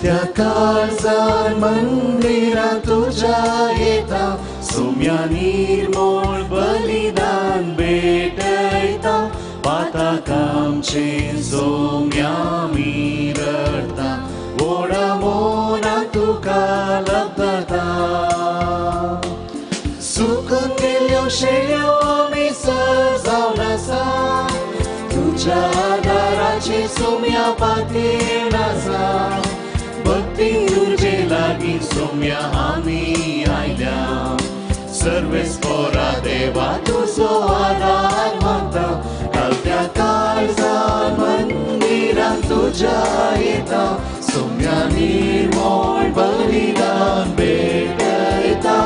कालत्या काळजार मंदिरा तुझ्या येता सोम्या निर्मोळ बलिदान भेटयता पातकांचे सोम्या मी रडता व्हडा मोना तुका लब्धता सुकून गेल्यो शेळ्यो आमी सर जावन आसा तुझ्या आदाराचे सोम्या पातयेन आसा भक्ती तुजे लागीं सोम्या आमी आयल्या सर्वेस्पोरा देवा तुजो आदार मागता कालत्या काळजार मंदिरान तुझ्या येता सोम्या निर्मोळ बलिदान भेटयता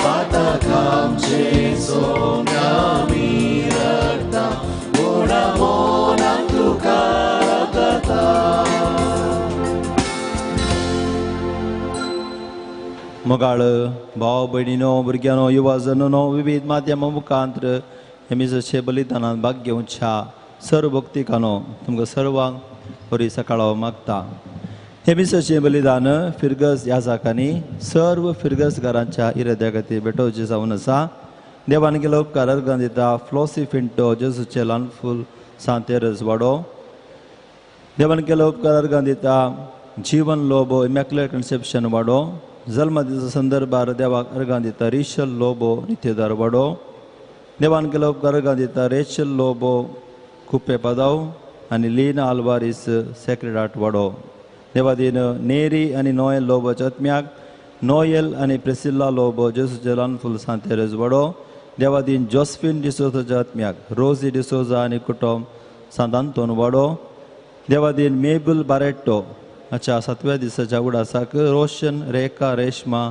पातकांचे सोम्या मी रडता व्हडा मोनान तुका लब्धता. मोगाळ भाव भयणीनो भुरग्यांनो युवा जननो विविध माध्यमां मुखांतर हे मिसाचे बलिदानान भाग घेवच्या सर्व भक्तिकानो तुमकां सर्वांक बरी सकाळो मागता. हे मिसाचें बलिदान फिरगज ह्या जाकांनी सर्व फिरगज घरांच्या इराद्या खातीर भेटोवचें जावन आसा. देवान केलो उपकार अर्गां दिता फ्लोसी फिंटो जेजूचें ल्हान फूल सांतेरस वाडो. देवान केलो उपकार अर्गां दिता जीवन लोबो इमॅक्युलेट कन्सेप्शन वाडो. जल्मदिसा संदर्भार देवाक अर्गां दिता रिशल लोबो नित्यदार वाडो. देवान केलो उपकार अर्गां दिता रेचल लोबो कुप्पे पदाव आनी लीना आल्वारीस सेक्रेड आर्ट वाडो. देवादीन नेरी आनी नोयल लोबो चतम्याक नोयल आनी प्रेसिल्ला लोबो जेजूचे ल्हान फूल सांतेरस वाडो. देवादीन जोस्फिन डिसोजाच्या आत्म्याक रोजी डिसोजा आनी कुटुंब सांत आंतोन वाडो. देवादीन मेबल बारेट्टो हाच्या सातव्या दिसाच्या उडासाक रोशन रेखा रेश्मा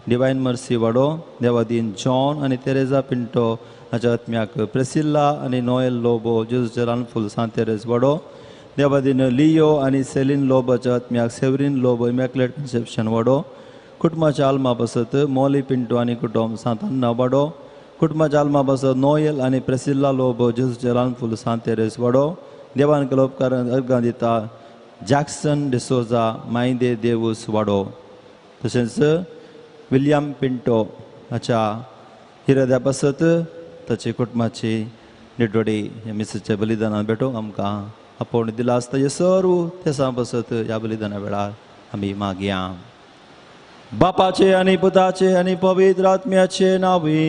डिवायन मर्सी वाडो. देवादीन जॉन आनी तेरेजा पिंटो हाच्या आत्म्याक प्रेसिल्ला आनी नोयल लोबो जेजूचे ल्हान फूल सांतेरस वाडो. देवादीन लियो आनी सेलीन लोबोच्या आत्म्याक सेवरीन लोबो इमॅक्युलेट कन्सेप्शन वाडो. कुटुंबाच्या आल्मा बसत मोली पिंटो आनी कुटुंब सांत अन्ना वाडो. कुटुंबाच्या आल्मा बसत नोयल आनी प्रेसिल्ला लोबो जेजूचे ल्हान फूल सांतेरस वाडो. देवान केलो उपकार अर्गां दिता जॅक्सन डिसोजा मायदे देवूस वाडो. तशेंच विलियम पिंटो हाच्या हिरद्या पासत ताचे कुटुंबाची निटवडी ह्या मिसाच्या बलिदानान भेटोवंक आमकां आपोवणें दिलां आसता. हे सर्व तेसां पासत ह्या बलिदाना वेळार आमी मागया. बापाचे आनी पुताचे आनी पवित्र आत्म्याचे नांवी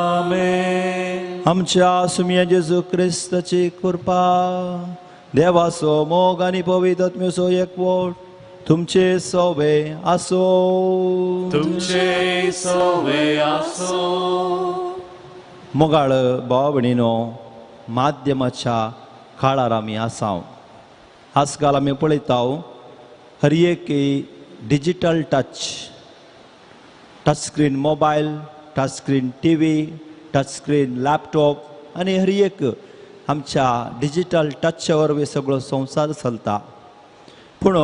आमेन. आमच्या सुम्या जेजू क्रिस्ताची कृपा देवाचो मोग आनी पवित्र आत्म्याचो एकवट तुमचे सोवे आसो. तुमचे सोवे आसो. मोगाळ भाव भयणीनो माध्यमाच्या काळार आमी आसाव. आजकाल आमी पळयता हर एक digital touch, touch screen mobile, touch screen T V, touch screen laptop आनी हर एक आमच्या डिजिटल टच्चा वरवीं सगळो संवसार चलता. पूण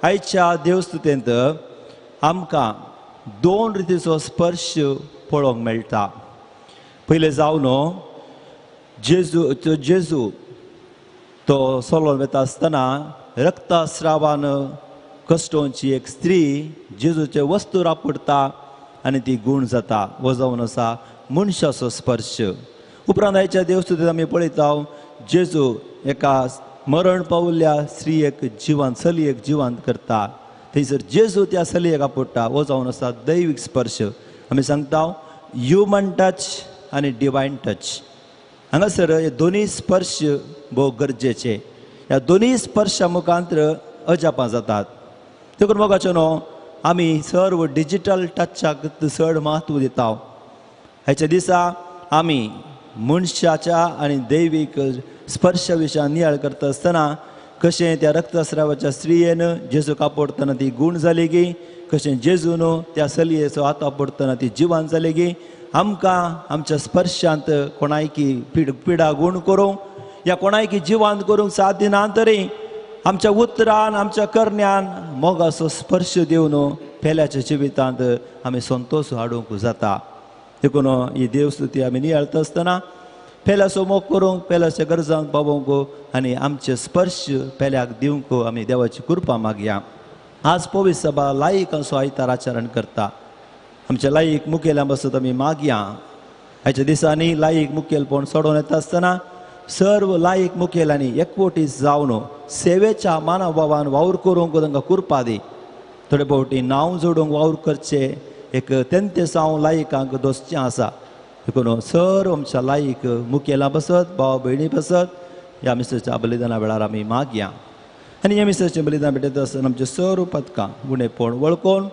आयच्या देवस्तुतेंत आमकां दोन रितीचो स्पर्श पळोवंक मेळटा. पयलें जावन जेजू जेजू तो सोलोन वता आसतना रक्तस्रावान कश्टोवची एक स्त्री जेजूचे वस्तू रापडटा आनी ती गूण जाता. हो जावन आसा मनशाचो स्पर्श. उपरांत आयच्या देवस्तुतेंत आमी पळयता जेजू एका मरण पावल्ल्या स्त्रियेक जिवान चलयेक जिवांत करता. थंयसर जेजू त्या चलयेक आपोडटा. हो जावन आसा दैवीक स्पर्श. आमी सांगता ह्युमन टच आनी डिवायन टच. हांगासर हे दोनूय स्पर्श भोव गरजेचे. ह्या दोनूय स्पर्शा मुखांतर अजापां जातात. देखून मोगाचो न्हू आमी सर्व डिजिटल टचाक चड म्हत्व दिता. हाच्या दिसा आमी मनशाच्या आनी दैवीक स्पर्शा विशयान नियाळ करता आसतना कशें त्या रक्तस्रावाच्या स्त्रियेन जेजूक आपोडटना ती गूण जाली गी, कशें जेजून त्या चलयेचो हात आपोडटना ती जिवान जाली गी, आमकां आमच्या स्पर्शांत कोणायकी पिडा गूण करूंक या कोणायकी जिवान करूंक साथ दिना तरी आमच्या उतरान आमच्या करण्यान मोगाचो स्पर्श दिवन पेल्याच्या जिवितांत आमी संतोश हाडूंक जाता. देखून ही देवस्तुती आमी नियाळता आसतना पेल्याचो मोग करूंक, पेल्याच्या गरजांक पावोवंक आनी आमचे स्पर्श पेल्याक दिवंक आमी देवाची कृपा मागया. आज पवित्र सभा लायिकांचो आयतार आचरण करता. आमच्या लायीक मुखेल्यां बसत आमी मागया. आयच्या दिसांनी लायीक मुखेलपण सोडोवन येता आसतना सर्व लायीक मुखेल्यांनी एकवटी जावन सेवेच्या मानवभावान वावर करूंक तांकां कृपा दी. थोडे फावटी नांव जोडूंक वावर करचे एक तेंते साव लायिकांक दोसचें आसा. देखून सर्व आमच्या लायीक मुखेलां बसत, भाव भयणी बसत ह्या मिसाच्या बलिदाना वेळार आमी मागया. आनी ह्या मिसाचें बलिदान भेटयता आसतना आमचें सर्व पदकां गुणेपण वळखून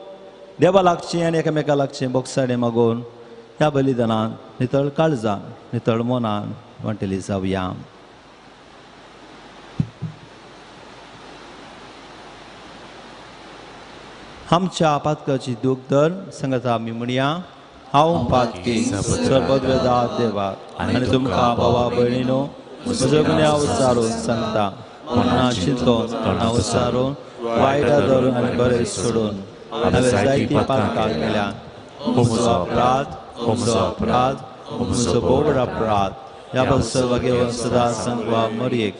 देवा लागचें आनी एकामेका लागचें बोगसाणें मागून ह्या बलिदानान नितळ काळजान नितळ मनान वांटेली जावया. आमच्या पातकाची दूख दर सांगता आमी म्हणया, हांव पातकी सर्वदा देवा आनी तुमकां भावा भयणीनो म्हजो गुन्यांव विचारून सांगता. मना चिंतून तोंडा उच्चारून वायटा धरून आनी बरें सोडून हांवें जायतीं पातकां केल्या. म्हजो अपराध, म्हजो अपराध, म्हजो भोव अपराध. ह्या पासून घेवन सदां सांगवा मरयेक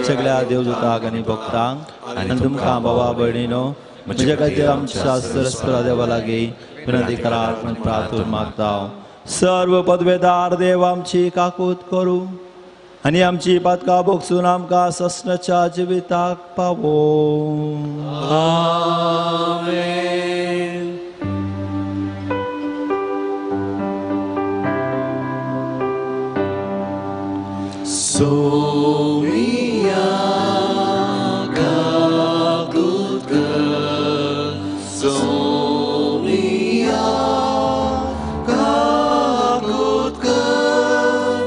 सगळ्या देवदूतांक आनी भक्तांक आनी तुमकां भावा भयणीनो म्हजे खातीर आमच्या सरस्परा देवा लागीं विनंती करात म्हूण प्रार्थना मागता. सर्व पदवेदार देव आमची काकूत करूं आनी आमची पातकां भोगसून आमकां ससनाच्या जिविताक पावोवं. आमेन. सोमिया काकूत कर, सोमिया काकूत कर,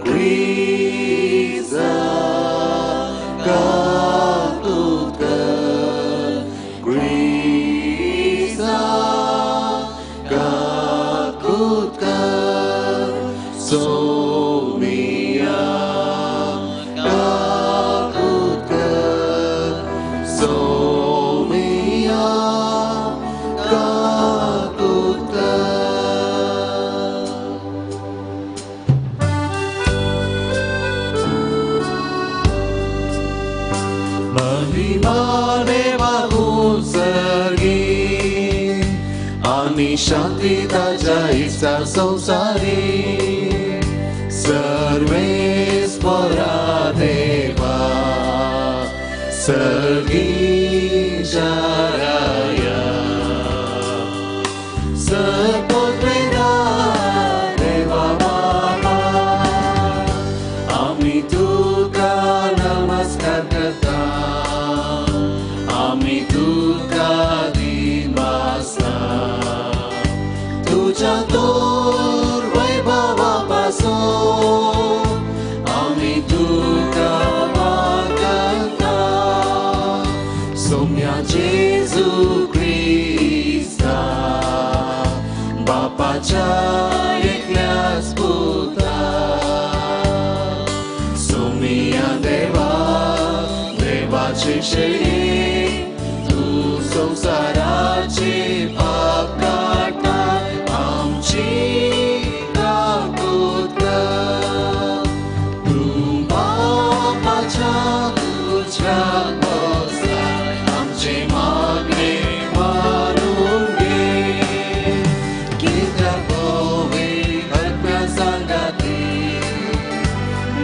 क्रिस्ता काकूत कर, क्रिस्ता काकूत कर, सोमिया काकूत कर, सोमिया काकूत कर. महिमा देवाहून सर्गी आनी शांती ताज्या इत्सा संसारी सर्वेस्परा देवा सर्गी राया. सर्वोत्तरा देवा बाबा आमी तुका नमस्कार करता, आमी तुका दिनवासता. तुज्या तोर वैभवा पासून आमी तुका मागता. सोम्या जेजू क्रिस्ता बापाच्या एकल्याच पुता. सोमिया देवा देवाचे शेळी तूं संवसाराचे पाप काडटा आमची काकूत कर. तूं बापाच्या उजव्या बसला आमचें मागणें मानून घे. कित्याक पवित्र आत्म्या सांगाती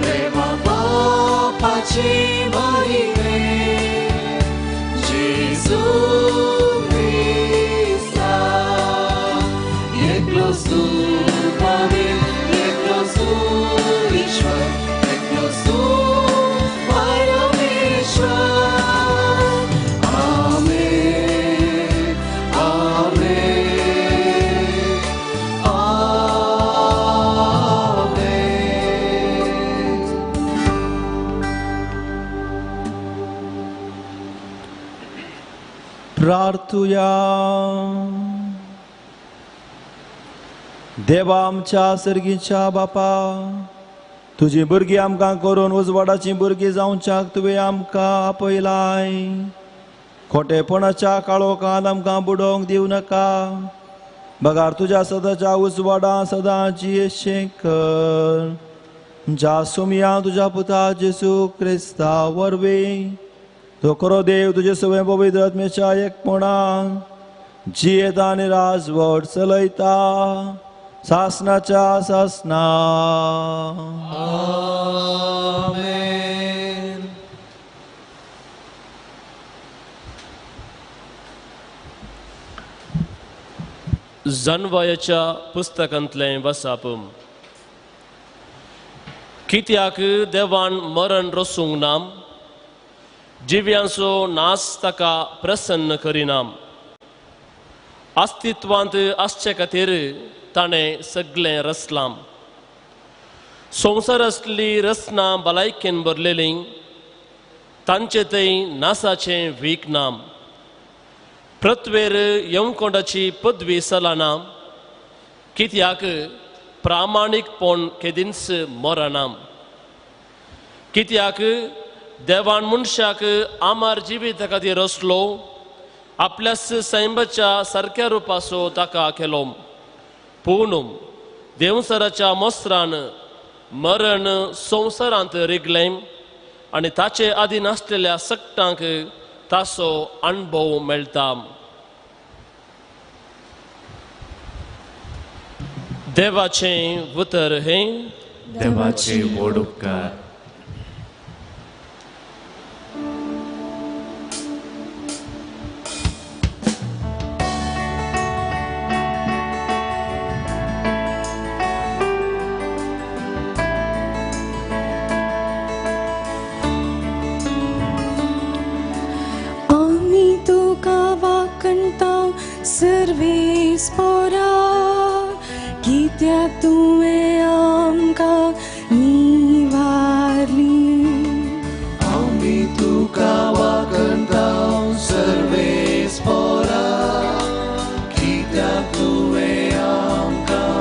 देवा बापाची महिमे जेजू क्रिस्ता एकलोच तूं पवित्र, एकलोच तूं ईश्वर, एकलोच तूं परमेश्वर. आमेन, आमेन, आमेन. प्रार्थुया. देवा आमच्या सर्गीच्या बापा, तुजी भुरगीं आमकां करून उजवाडाची भुरगीं जावच्याक तुवें आमकां आपयलाय. खोटेपणाच्या काळोखांत आमकां बुडोवंक दिवं नाका, बगार तुज्या सदांच्या उजवाडा सदांची येशें कर. आमच्या सुमया तुज्या पुता जेजू क्रिस्ता वरवीं तो खरो देव तुजे सगळें पवित्र आत्म्याच्या एकपणान जियेता आनी राजवट चलयता सासनाच्या सासना. आमेन. जनवयाच्या पुस्तकांतलें वसाप. कित्याक देवान मरण रसूंक ना, जिव्यांचो नाश ताका प्रसन्न करिना. अस्तित्वांत आसचे खातीर ताणें सगळें रचलां. संवसारांतली रचना भलायकेन भरलेली, तांचे थंय नासाचें वीक ना. पृथ्वेर यमकोंडाची पदवी चलना, कित्याक प्रामाणीकपण केदींच मरना. कित्याक देवान मनशाक आमार जिविता खातीर रचलो, आपल्याच सैमाच्या सारक्या रुपाचो ताका केलो. पूण देवसराच्या मोस्त्रान मरण संवसारांत रिगलें आनी ताचे आदीन आसलेल्या सक्टांक ताचो अणभव मेळटा. देवाचें उतर हें देवाचे व्हड उपकार. आमी तुका वाकणता सर्वेस्पोरा, कित्याक तुवें आमकां निवारली. आमी तुका वाकणता सर्वेस्पोरा, कित्याक तुवें आमकां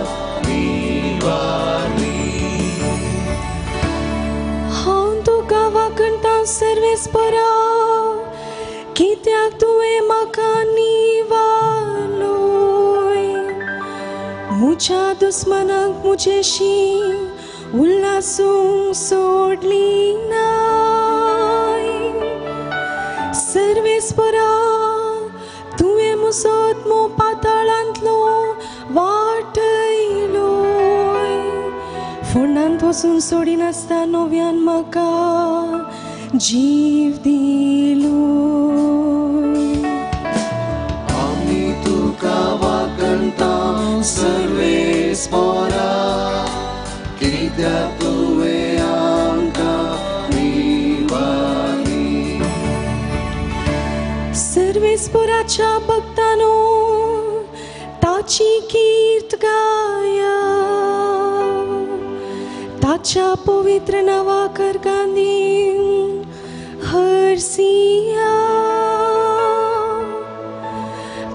निवारली. हांव तुका वाकणता सर्वेस्पोरा, कित्याक तुवें म्हाका निवारलोय. म्हज्या दुस्मनाक म्हजेशी उल्हासूंक सोडली नाय. सर्वेस्पोरा, तुवें म्हजो आत्मो पाताळांतलो वाटयलोय. फोंडांत वचून सोडिनासतना नव्यान म्हाका जीव दिलो. आमी तुका वाकणता सर्वेस्पोरा, कित्याक तुवें आमकां निवारली. सर्वेस्पोराच्या भक्तानो ताची कीर्त गाया, ताच्या पवित्र नांवा करगांनी हरसिया.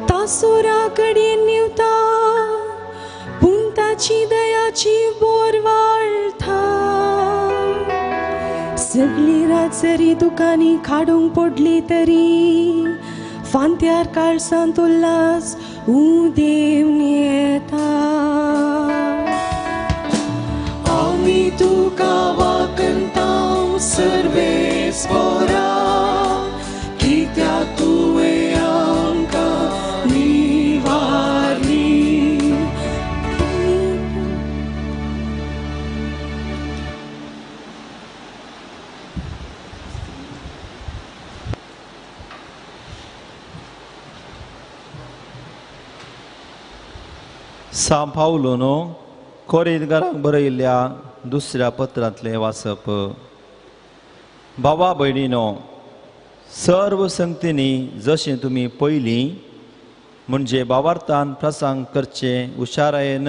तासोरा कडेन न्हिवता, पूण ताची दयाची बोर वाळटा. सगळी रात जरी दुकानी काडूंक पडली तरी फांत्यार काळसांत उल्हास उदेवन येता. आमी तुका वाकणता सर्वेस्पोरा, कित्याक तुवें आमकां निवारली. सां पावलोनो कोरिंतकारांक बरयल्ल्या दुसऱ्या पत्रांतलें वाचप. भावा भयणीनो, सर्व संगतींनी जशें तुमी पयलीं म्हणजे भावार्थान प्रसंग करचें हुशारायेन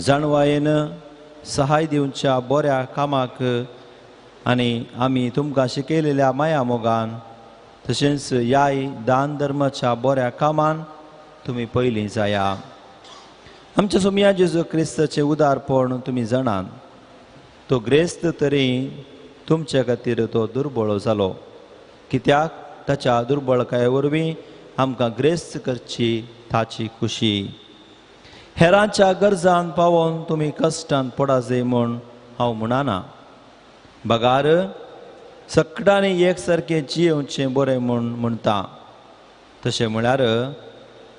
जाणवायेन सहाय दिवच्या बऱ्या कामाक आनी आमी तुमकां शिकयलेल्या माया मोगान तशेंच ह्याय दान धर्माच्या बऱ्या कामान तुमी पयलीं जाया. आमच्या सोमया जेजू क्रिस्ताचें उदारपण तुमी जाणात. तो ग्रेस्त तरी तुमच्या खातीर तो दुर्बळ जालो, कित्याक ताच्या दुर्बळकाये वरवीं आमकां ग्रेस्त करची ताची खुशी. हेरांच्या गरजान पावोवन तुमी कश्टान पडा जाय म्हूण हांव म्हणना. बगार सगळ्यांनी एक सारकें जियेवचें बरें म्हूण म्हणटा. तशें म्हळ्यार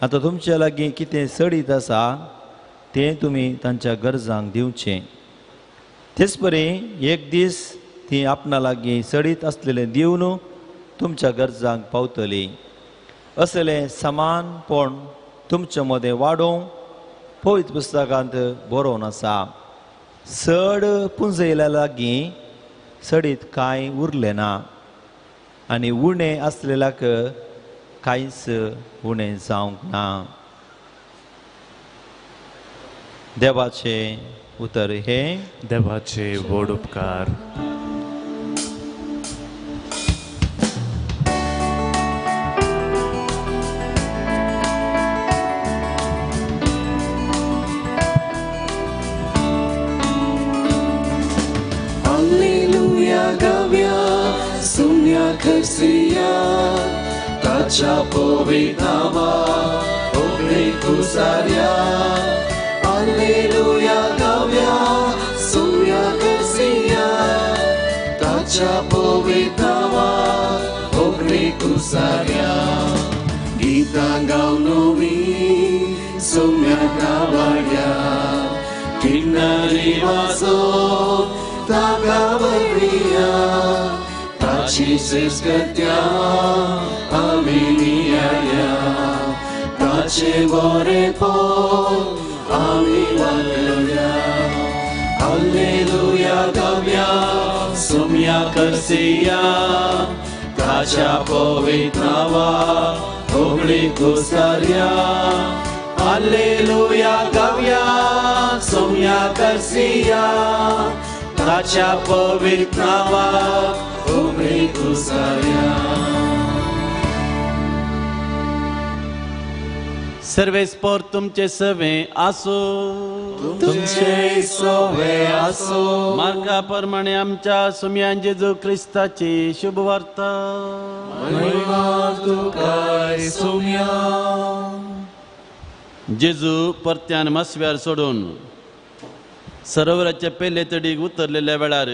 आतां तुमचे लागीं कितें चडीत आसा तें तुमी तांच्या गरजांक दिवचें. तेच परी एक दीस ती आपणा लागीं चडीत आसलेलें दिवन तुमच्या गरजांक पावतली. असलें समानपण तुमचे मदें वाडोवंक पवित्र पुस्तकांत बरोवन आसा. चड पुंजयल्या लागीं चडीत कांय उरलें ना आनी उणें आसलेल्याक कांयच उणें जावंक ना. देवाचें उतर हें. देवाचे व्हड उपकार. ताच्या पवित्र नांवाक होगळी कुसार्या. हालेलुया गावया सुम्या करसिया. ताच्या पवित्र नांवाक होगळी कुसार्या. गीतां गावन नवीं सुम्या गावया. किन्नरी वाजोवन ताका वरया. ताची श्रेश्ठत्या आमी नियाळ्या. ताचे बरेपण आमी वागल्या. हालेलुया गावया सुम्या करसिया. ताच्या पवित्र नांवाक होगळी कुसार्या. हालेलुया गावया सुम्या करसिया. ताच्या पवित्र नांवाक होगळी कुसार्या. सर्वेस्पोर तुमचे सवे आसो. तुमचे सवे आसो. मार्का प्रमाणे आमच्या सुम्यान जेजू क्रिस्ताची शुभवार्ता. महिमा तुकाय सुम्या. जेजू परत्यान मासव्यार सोडून सरोवराच्या पेले तडीक उतरलेल्या वेळार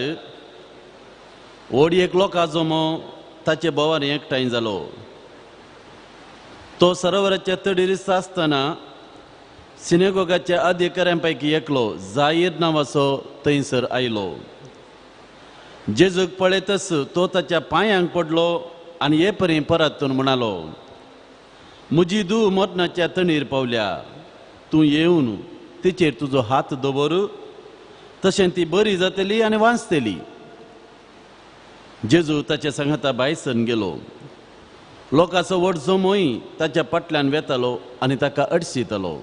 ओडयेक लोकां जमो ताचे भोंवार एकठांय जालो. तो सरोवराच्या तडीर आसतना सिनेगोगाच्या अधिकाऱ्यां पैकी एकलो जाहीर नांवाचो थंयसर आयलो. जेजूक पळयतच तो ताच्या पांयांक पडलो आनी हे परी परतून म्हणालो, म्हजी धूव मरणाच्या तणीर पावल्या, तूं येवन तिचेर तुजो हात दवर, तशें ती बरी जातली आनी वांचतली. जेजू ताच्या सांगाता भायर सरून गेलो. लोकांचो व्हड जमोय ताच्या फाटल्यान वेतालो आनी ताका अडशितालो.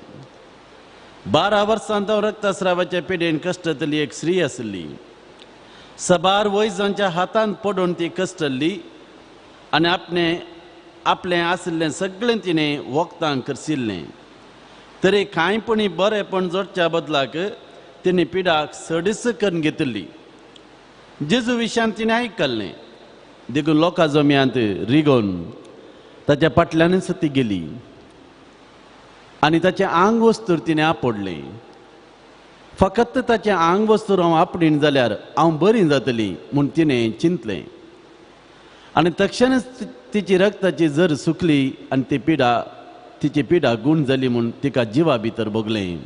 12 वर्सां तो रक्तस्रावाच्या पिडेन कश्टतली एक स्त्री आसली. सबार वैजांच्या हातांत पडून ती कश्टल्ली आनी आपणे आपलें आशिल्लें सगळें तिणें वखदां करशिल्लें. तरी कांयपणी बरेंपण जोडच्या बदलाक तिणें पिडाक सडीस करून घेतिल्ली. जेजू विशयान तिणें आयकल्लें देखून लोकां जम्यांत रिगोवन ताच्या फाटल्यानच ती गेली आनी ताचें आंग वस्तूर तिणें आपडलें. फकत ताचें आंग वस्तूर हांव आपडीन जाल्यार हांव बरी जातली म्हूण तिणें चिंतलें आनी तक्षणच तिची रक्ताची जर सुकली आनी ती पिडा तिची पिडा गूण जाली म्हूण तिका जिवा भितर भोगलें.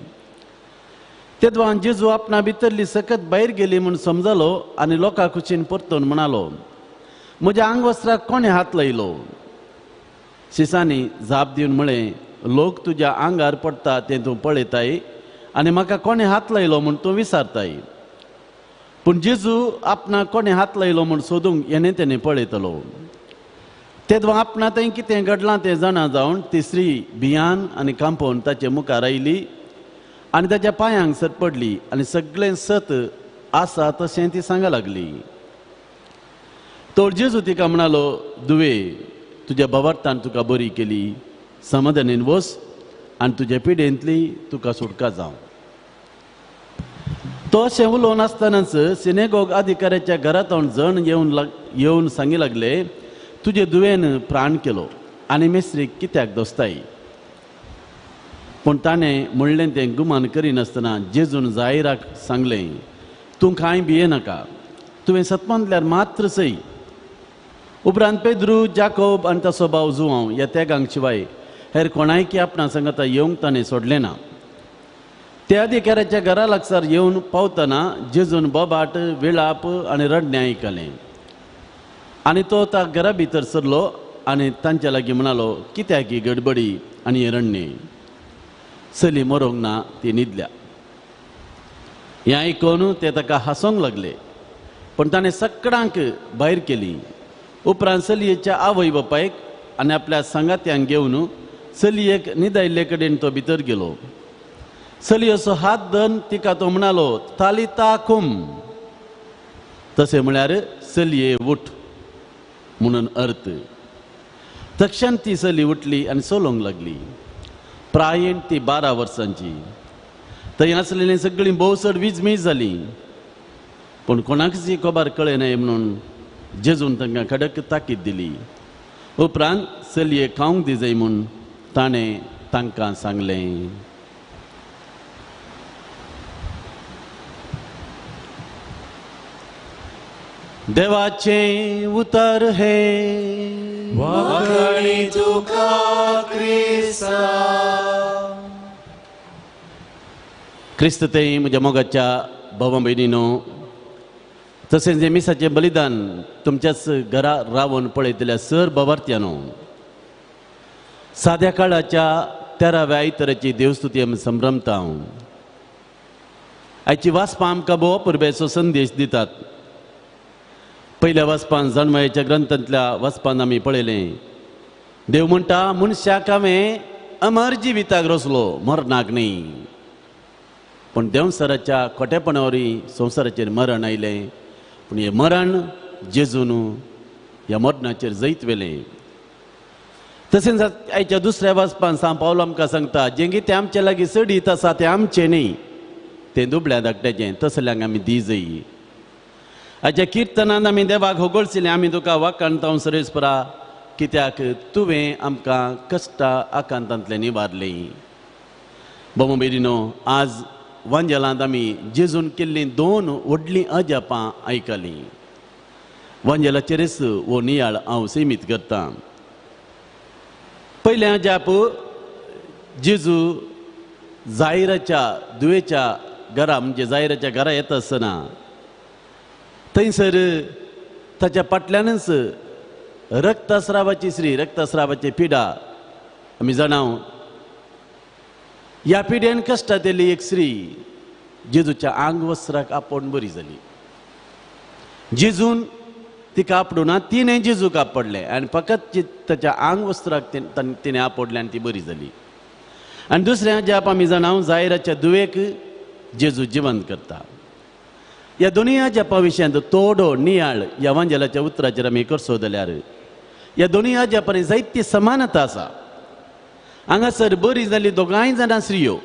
तेदवान जेजू आपणा भितरली सकत भायर गेली म्हूण समजलो आनी लोकां कुशीन परतून म्हणालो, म्हज्या आंगवस्त्राक कोणें हात लायलो? शिसांनी जाप दिवन म्हळें, लोक तुज्या आंगार पडटा तें तूं पळयताय आनी म्हाका कोणें हात लायलो म्हूण तूं विचारताय. पूण जेजू आपणाक कोणें हात लायलो म्हूण सोदूंक हेणें तेणें पळयतलो. तेदवां आपणा थंय कितें घडलां तें जाणा जावन ती स्त्री भियान आनी कांपोवन ताचे मुखार आयली आनी ताच्या पांयांक सर पडली आनी सगळें सत आसा तशें ती सांगा लागली. तो जेजू तिका म्हणालो, दुवे, तुज्या भावार्थान तुका बरी केली, समाधानेन वस आनी तुज्या पिडेंतली तुका सुटका जावं. तो अशें उलोवन आसतनाच सिनेगोग अधिकाऱ्याच्या घरांत जण येवन सांगी लागले, तुजे दुवेन प्राण केलो आनी मेस्त्रीक कित्याक दोस्ताय? पूण ताणें म्हणलें तें गुमान करिनासतना जेजून जायराक सांगलें, तूं कांय भिये नाका, तुवें सतमानल्यार मात्र सय. उपरांत पेद्रू, जाकोब आनी ताचो भाव जुआंव ह्या तेगांक शिवाय हेर कोणायकी आपणा सांगाता येवंक ताणें सोडलें ना. त्या अधिकाऱ्याच्या घरा लागसार येवन पावतना जेजून बोबाट, विळाप आनी रडणें आयकलें आनी तो त्या घरा भितर सरलो आनी तांच्या लागीं म्हणालो, कित्याक ही गडबडी आनी हें रडणें? चली मरोंक ना, ती न्हिदल्या. हें आयकून ते ताका हांसोंक लागले, पूण ताणें सगळ्यांक भायर केली. उपरांत चलयेच्या आवय बापायक आनी आपल्या सांगात्यांक घेवन चलयेक न्हिदायिल्ले कडेन तो भितर गेलो. चलयेचो हात धरून तिका तो म्हणालो, तालिता कुम, तशें म्हळ्यार चलये उठ म्हणून अर्थ. तक्षण ती चली उठली आनी चलोवंक लागली. प्रायेन ती 12 वर्सांची. थंय आसलेलीं सगळीं भोव चड विजमीज जालीं, पूण कोणाकच ही खबर कळ्ळें म्हणून जेजून तांकां कडक ताकीद दिली. उपरांत चलये खावंक दिजय म्हूण ताणें तांकां सांगलें. देवाचें उतर हें. वाखाणी तुका क्रिस्ता. क्रिस्त ते म्हज्या मोगाच्या भावा भयणीनो, तशेंच हें मिसाचें बलिदान तुमच्याच घरा रावन पळयतल्या सर भावार्थ्यानो, साद्या काळाच्या 13व्या आयताराची देवस्तुती आमी संभ्रमता. आयची वाचपां आमकां भोव अपुरबायेचो संदेश दितात. पयल्या वाचपान जाणवायेच्या ग्रंथांतल्या वाचपान आमी पळयलें, देव म्हणटा, मनशाक हांवें अमर जिविताक रचलो, मरणाक न्ही. पूण देंवसराच्या खोटेपणा वरवीं संवसाराचेर मरण आयलें, पूण हें मरण जेजून ह्या मरणाचेर जैत व्हेलें. तशेंच आयच्या दुसऱ्या वाचपान सांव पावलो आमकां सांगता, जें कितें आमचे लागीं चडीत आसा तें आमचें न्ही, तें दुबळ्या धाकट्याचें, तसल्यांक आमी दिजय. आयच्या किर्तनान आमी देवाक होगळशिल्लें, आमी तुका वाखाणता सरेस्परा, कित्याक तुवें आमकां कश्टा आकांतांतलें निवारलें. बोमो भयणीनो, आज वांजेलांत आमी जेजून केल्लीं 2 व्हडलीं अजापां आयकलीं. वांजेलाचेरच हो नियाळ हांव सीमीत करतां. पयलें अजाप, जेजू जायराच्या दुयेच्या घरा, म्हणजे जायराच्या घरा येता आसतना थंयसर ताच्या फाटल्यानच रक्तस्रावाची स्त्री, रक्तस्रावाची पिडा आमी जाणाव. ह्या पिड्यान कश्टांतली एक स्त्री जेजूच्या आंग वस्त्राक आपोवन बरी जाली. जेजून तिका आपडूना, तिणें जेजूक आपडलें आनी फकत ताच्या आंग वस्त्राक तिणें आपडलें आनी ती बरी जाली. आनी दुसरें अजाप आमी जाणाव, जायराच्या दुवेक जेजू जिवंत करता. ह्या दोनूय अजापा विशयांत थोडो नियाळ ह्या वांजेलाच्या उतराचेर आमी करचो जाल्यार ह्या दोनूय अजापांनी जायती समानता आसा. हांगासर बरी जाली दोगांय जाणां स्त्रियो,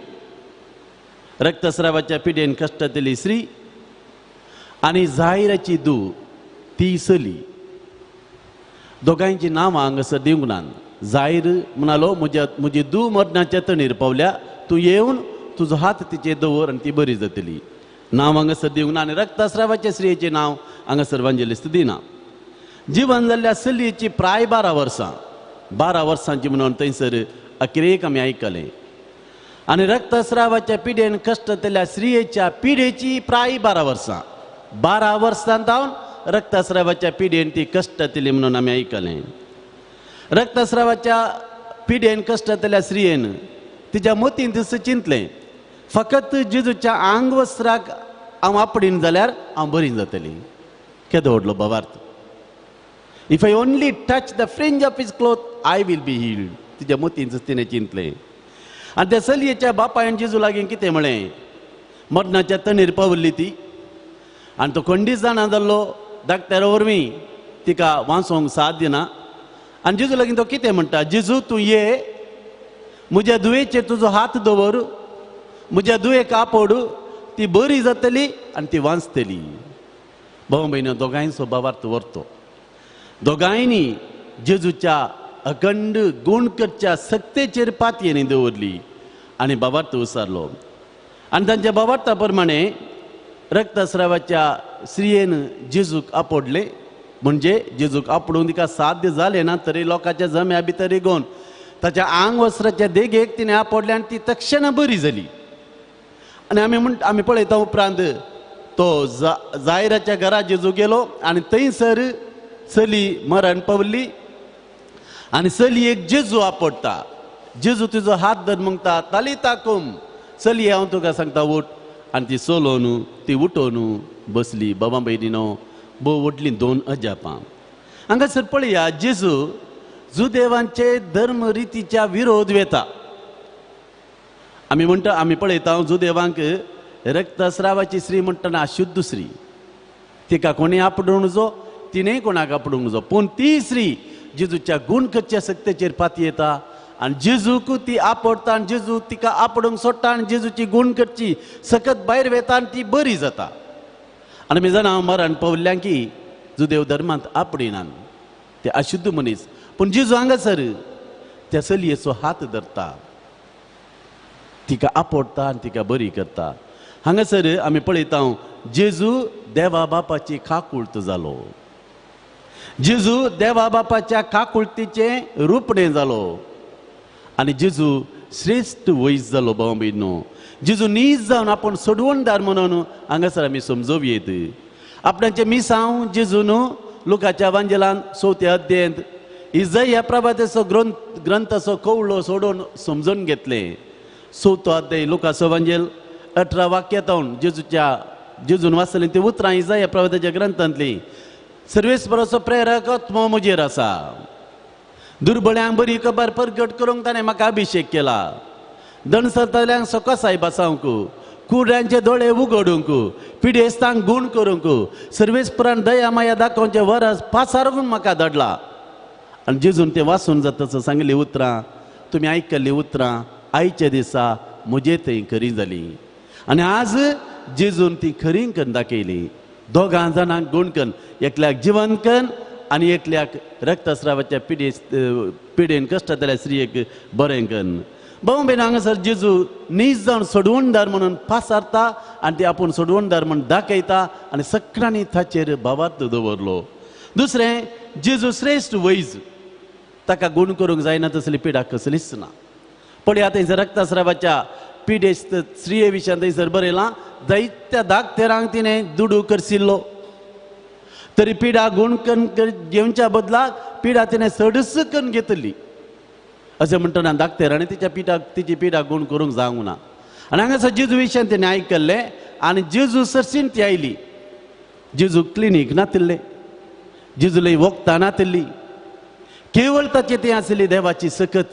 रक्तस्रावाच्या पिडेन कश्टांतली स्त्री आनी जायराची धूव ती चली. दोगांयची नांवां हांगासर दिवंक ना. जायर म्हणालो, म्हजी धूव मरणाच्या तणीर पावल्या, तूं येवन तुजो हात तिचेर दवर आनी ती बरी जातली. नांव हांगासर दिवंक ना आनी रक्तस्रावाच्या स्त्रियेचें नांव हांगासर वांजेलिस्त दिना. जिवन जाल्ल्या चलयेची प्राय 12 वर्सां, 12 वर्सांची म्हणून थंयसर अखेरेक आमी आयकलें. आनी रक्तस्रावाच्या पिडेन कश्टतल्या स्त्रियेच्या पिडेची प्राय 12 वर्सां, 12 वर्सां जावन रक्तस्रावाच्या पिडेन ती कश्टतली म्हणून आमी आयकलें. रक्तस्रावाच्या पिडेन कश्टतल्या स्त्रियेन तिच्या मतीन दिस चिंतलें, फकत जेजूच्या आंगवस्त्राक हांव आपडीन जाल्यार हांव बरी जातली. केदो व्हडलो भावार्थ. If I only touch the fringe of his cloth I will be healed. तिच्या मतीन तिणें चिंतलें. आनी त्या चलयेच्या बापायन जेजू लागीं कितें म्हळें, मरणाच्या तणीर पावल्ली ती आनी तो खंडीत जाणा जाल्लो डाक्टरा वरवीं तिका वांचोवंक साथ दिना. आनी जेजू लागीं तो कितें म्हणटा, जेजू तूं ये, म्हज्या धुवेचेर तुजो हात दवर, म्हज्या धुवेक आपोड, ती बरी जातली आनी ती वांचतली. भाव भयणो, दोगांयचो भावार्थ व्हरतो. दोगांयनी जेजूच्या अखंड गुण करच्या सक्तेचेर पातयेनी दवरली आनी भावार्थ उसारलो. आनी तांच्या भावार्था प्रमाणे रक्तस्रावाच्या स्त्रियेन जेजूक आपडलें, म्हणजे जेजूक आपडून तिका साध्य जालें ना तरी लोकांच्या जम्या भितर रिगोवन ताच्या आंग वस्त्राच्या देगेक तिणें आपडलें आनी ती तक्षणा बरी जाली. आनी आमी म्हण आमी पळयता उपरांत तो जायराच्या घरा जेजू गेलो आनी थंयसर चली मरण पावली आनी चलयेक जेजू आपडटा. जेजू तुजो हात धर म्हणटा तालिता कुम, चली हांव तुका सांगता उठ. आनी ती चलोवन ती उठोवन बसली. बाबा भयणीनो, भोव व्हडलीं दोन अजापां हांगासर पळया. जेजू जुदेवांचे धर्म रितीच्या विरोध वेता. आमी म्हणटा आमी पळयता जुदेवांक रक्तस्रावाची स्त्री म्हणटना अशुद्ध स्त्री, तिका कोणी आपडूंक जो, तिणें कोणाक आपडूंक जो, पूण ती स्त्री जेजूच्या गुण करच्या सक्तेचेर पाती येता आनी जेजूक ती आपडटा आनी जेजू तिका आपडूंक सोडटा आनी जेजूची गुण करची सकत भायर वेता आनी ती बरी जाता. आनी आमी जाणा मरण पावल्ल्या की जुदेव धर्मांत आपडिनान ते अशुद्ध मनीस, पूण जेजू हांगासर त्या चलयेचो हात धरता, तिका आपडटा आनी तिका बरी करता. हांगासर आमी पळयता जेजू देवा बापाची काकुळट जालो, जेजू देवा बापाच्या काकुळटीचें रुपणें जालो आनी जेजू श्रेश्ठ वैज जालो. भाव भयणीनो, जेजू नीज जावन आपूण सोडवणदार म्हणून हांगासर आमी समजोवं येत. आपणाचें मिसांव जेजून लुकाच्या वांजेलान चवथ्या अध्यायांत इजय प्रभातेचो ग्रंथाचो कवळो सोडून समजून घेतलें. चवथो अध्याय लुकाचो वांजेल 18 वाक्यां जेजूच्या जेजून वाचलीं ती उतरां इजय प्रभाताच्या ग्रंथांतलीं. सर्वेस्पराचो प्रेरक आत्मो म्हजेर आसा, दुर्बळ्यांक बरी खबर परगट करूंक ताणें म्हाका अभिशेक केला, दणसरतल्यांक सोकोसाय बसावंक, कुड्यांचे दोळे उगडूंक, पिडेस्तांक गूण करूंक, सर्वेस्परान दया माया दाखोवचें वरस पासारून म्हाका धाडला. आनी जेजून तें वाचून जातच सांगली उतरां तुमी आयकल्लीं उतरां आयच्या दिसा म्हजे थंय खरी जालीं. आनी आज जेजून ती खरी करून दाखयली. दोगां जाणांक गूण कन्न, एकल्याक जिवन कन्न आनी एकल्याक रक्तस्रावाच्या पिडेन कश्टांतल्या स्त्रियेक बरें कन्न. भाव भयण, हांगासर जेजू नीज जावन सोडवणदार म्हणून पासारता आनी ती आपूण सोडवणदार म्हूण दाखयता आनी सगळ्यांनी ताचेर भावार्थ दवरलो. दुसरें, जेजू श्रेश्ठ वैज, ताका गूण करूंक जायना तसली पिडा कसलीच ना. पळया थंयसर रक्तस्रावाच्या पिडेस्त स्त्रिये विशयान थंयसर बरयलां, जायत्या दाखतेरांक तिणें दुडू करसिल्लो, तरी पिडा गूण कन्न घेवच्या बदलाक पिडा तिणें सडस कन्न घेतली. अशें म्हणटना दाखतेरांनी तिच्या पिठाक तिची पिडा गूण करूंक जावंक ना. आनी हांगासर जेजू विशयान तिणें आयकल्लें आनी जेजू सरशीन ती आयली. जेजू क्लिनीक नातिल्लें, जेजूलय वखदां नातिल्ली, केवळ ताची ती आसली देवाची सकत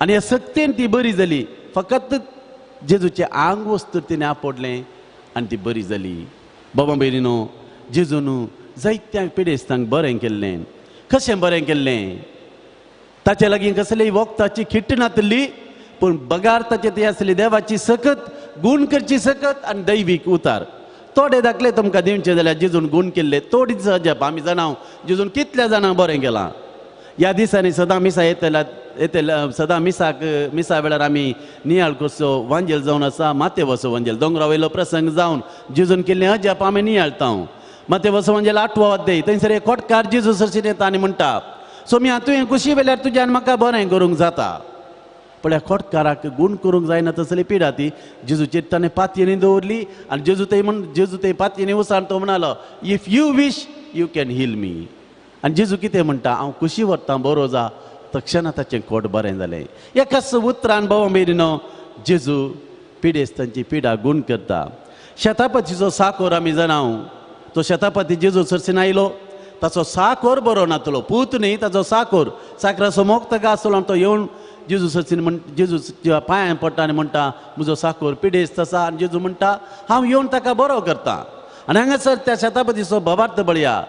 आनी ह्या सक्तेन ती बरी जाली. फकत जेजूचें आंग वस्तू तिणें आपडलें आनी ती बरी जाली. बाबा भयणीनो, जेजून जायत्या पिडेस्तांक बरें केल्लें. कशें बरें केल्लें? ताचे लागीं कसलीय वखदाची खिट्ट नातिल्ली, पूण बगार ताचे ती आसली देवाची सकत, गूण करची सकत आनी दैवीक उतार. थोडे दाखले तुमकां दिवचे जाल्यार जेजून गूण केल्ले थोडीच अजाप आमी जाणां जेजून कितल्या जाणांक बरें केलां. ह्या दिसांनी सदां मिसा येतल्या येतल्या सदां मिसाक मिसा वेळार आमी नियाळ करचो वांजेल जावन आसा मातेवसो वांजेल दोंगरा वयलो प्रसंग जावन जेजून केल्लें अजाप आमी नियाळता. मातेवसो वांजेल 8वो अध्याय थंयसर एक कोटकार जेजू सरशीन येता आनी म्हणटा, सोम्या तुवें खुशी वेल्यार तुज्यान म्हाका बरें करूंक जाता. पळया खोटकाराक गूण करूंक जायना तसली पिडा ती जेजूचेर ताणें पातयेनी दवरली आनी जेजू थंय म्हण जेजू थंय पातयेनी वचून तो म्हणालो, if you wish you can heal me. आनी जेजू कितें म्हणटा, हांव खुशी व्हरतां बरो जा. तक्षणा ताचें खोट बरें जालें. एकाच उतरान भाव भयणीनो जेजू पिडेस्तांची पिडा गूण करता. शेतापतीचो साकोर आमी जाणां, तो शेतापती जेजू सरशीन आयलो, ताचो साकोर बरो नातलो, पूत न्ही ताचो साकोर, साकराचो मोग ताका आसलो आनी तो येवन जेजू सरशीन म्हण जेजूच्या पांयां पडटा आनी म्हणटा, म्हजो साकोर पिडेस्त आसा. आनी जेजू म्हणटा, हांव येवन ताका बरो करता. आनी हांगासर त्या शेतापतीचो भावार्थ बळया,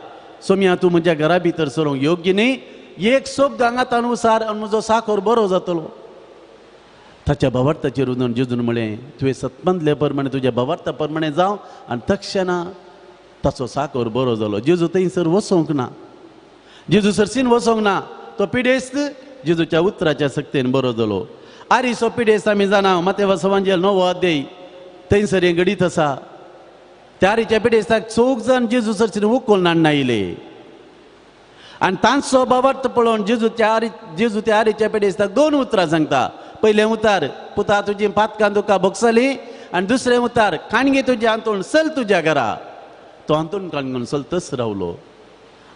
सोम्या तूं म्हज्या घरा भितर सरूंक योग्य न्ही, एक शब्द हांगा तानुसार आनी म्हजो साकोर बरो जातलो. ताच्या भावार्थाचेर वचून जेजून म्हळें, तुवें सतमंतले प्रमाणे तुज्या भावार्था प्रमाणे जावं. आनी तक्षणा ताचो साकोर बरो जालो. जेजू थंयसर वचोंक ना, जेजू सरशीन वचोंक ना, तो पिडेस्त जेजूच्या उतराच्या सक्तेन बरो जालो. आरिसो पिडेस्त आमी जाणा, मातेवसो वांजेल 9वो अध्याय थंयसर हें घडीत आसा. त्या आरीच्या पिडेस्ताक चौग जाण जेजू सरशीन उखलून हाडून आयले आनी तांचो बाबार्थ पळोवन जेजू त्या आरीच्या पिडेस्ताक दोन उतरां सांगता. पयलें उतार, पुता तुजी पातकां तुका भोगसली, आनी दुसरें उतार, काणगे तुजें हांतूण चल तुज्या घरा. तो हांतूण काणगून चलतच रावलो.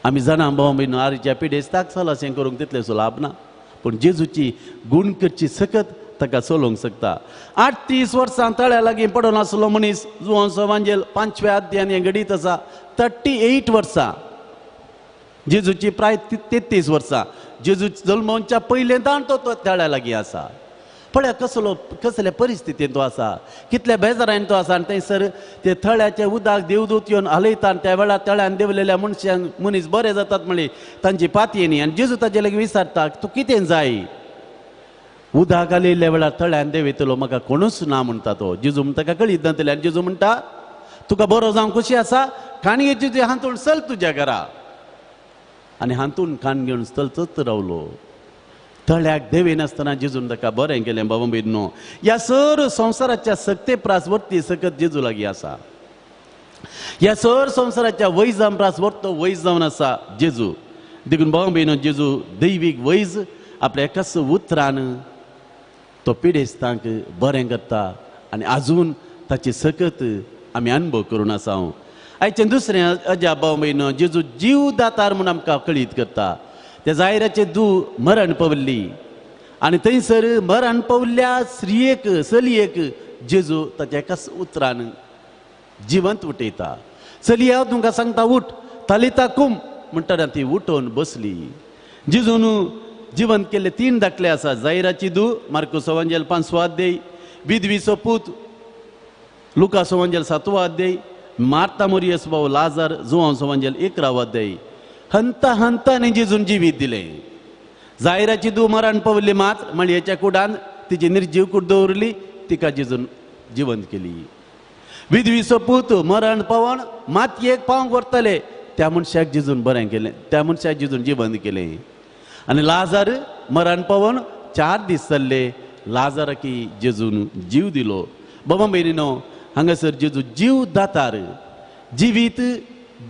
आमी जाणा भाव भयणो, आरीच्या पिडेस्ताक चल अशें करूंक तितलें लाभ ना, पूण जेजूची गूण करची सकत ताका चलोवंक शकता. 38 वर्सां तळ्या लागीं पडून आसलो मनीस, जुवांचो वांजेल 5व्या अध्यायान हें घडीत आसा. 38 वर्सां, जेजूची प्राय 33 वर्सां, जेजू जल्मोवच्या पयलें दाण तो तळ्या लागीं आसा. पळया कसलो कसले परिस्थितीन तो आसा, कितल्या बेजारान तो आसा. आनी थंयसर ते तळ्याचे उदक देवदूत येवन हालयता आनी त्या वेळार तळ्यान देंवलेल्या मनशांक मनीस बरे जातात म्हणली तांची पातयेनी. आनी जेजू ताजे लागीं विचारता, तूं कितें जाय? उदक हालयल्ल्या वेळार तळ्यान देंवयतलो म्हाका कोणूच ना म्हणटा तो. जेजू म्हणटा ताका कळीत नातलें. आनी जेजू म्हणटा, तुका बरो जावंक खुशी आसा, काणयेची तुजें हांतूण चल तुज्या घरा. आनी हांतूण कान घेवन चलतच रावलो. तळ्याक देंवयनासतना जेजून ताका बरें केलें. बाबा भयणो, ह्या सर संवसाराच्या सक्ते प्रास वरती सकत जेजू लागीं आसा. ह्या सर संवसाराच्या वैजां प्रास वरतो वैज जावन आसा जेजू. देखून बाबा भयणो, जेजू दैवीक वैज आपल्या एकाच उतरान तो पिडेस्तांक बरें करता आनी आजून ताची सकत आमी अनुभव करून आसा. आयचें दुसरें अजाप भाव भयणो, जेजू जीव दातार म्हूण आमकां कळीत करता. त्या जायराचे दू मरण पावल्ली आनी थंयसर मरण पावल्ल्या स्त्रियेक चलयेक जेजू ताच्या एकाच उतरान जिवंत उठयता. चली हांव तुमकां सांगता, उठ, तालिता कुम म्हणटना ती उठोवन बसली. जेजून जिवंत केल्ले 3 दाखले आसा. जायराची दू मार्कुसो वांजेल 5वो अध्याय, विधवीचो पूत लुकासो वांजेल 7वो अध्याय, मार्ता मोरियस भाव लाजार जुवांसो वांजेल 11वो अध्याय. हंता हंताने जेजून जिवीत दिलें. जायराची दू मरण पावली मात मळयेच्या कुडान तिची निर्जीव कूड दवरली, तिका जेजून जिवंत केली. विधवीचो पूत मरण पावन मातयेक पावंक व्हरतले त्या मनशाक जेजून बरें केलें, त्या मनशाक जेजून जिवंत केलें. आनी लाजार मरण पावन 4 दीस चल्ले, लाजाराकी जेजून जीव दिलो. बाबा भयणीनो, हांगासर जेजू जीव दातार, जिवीत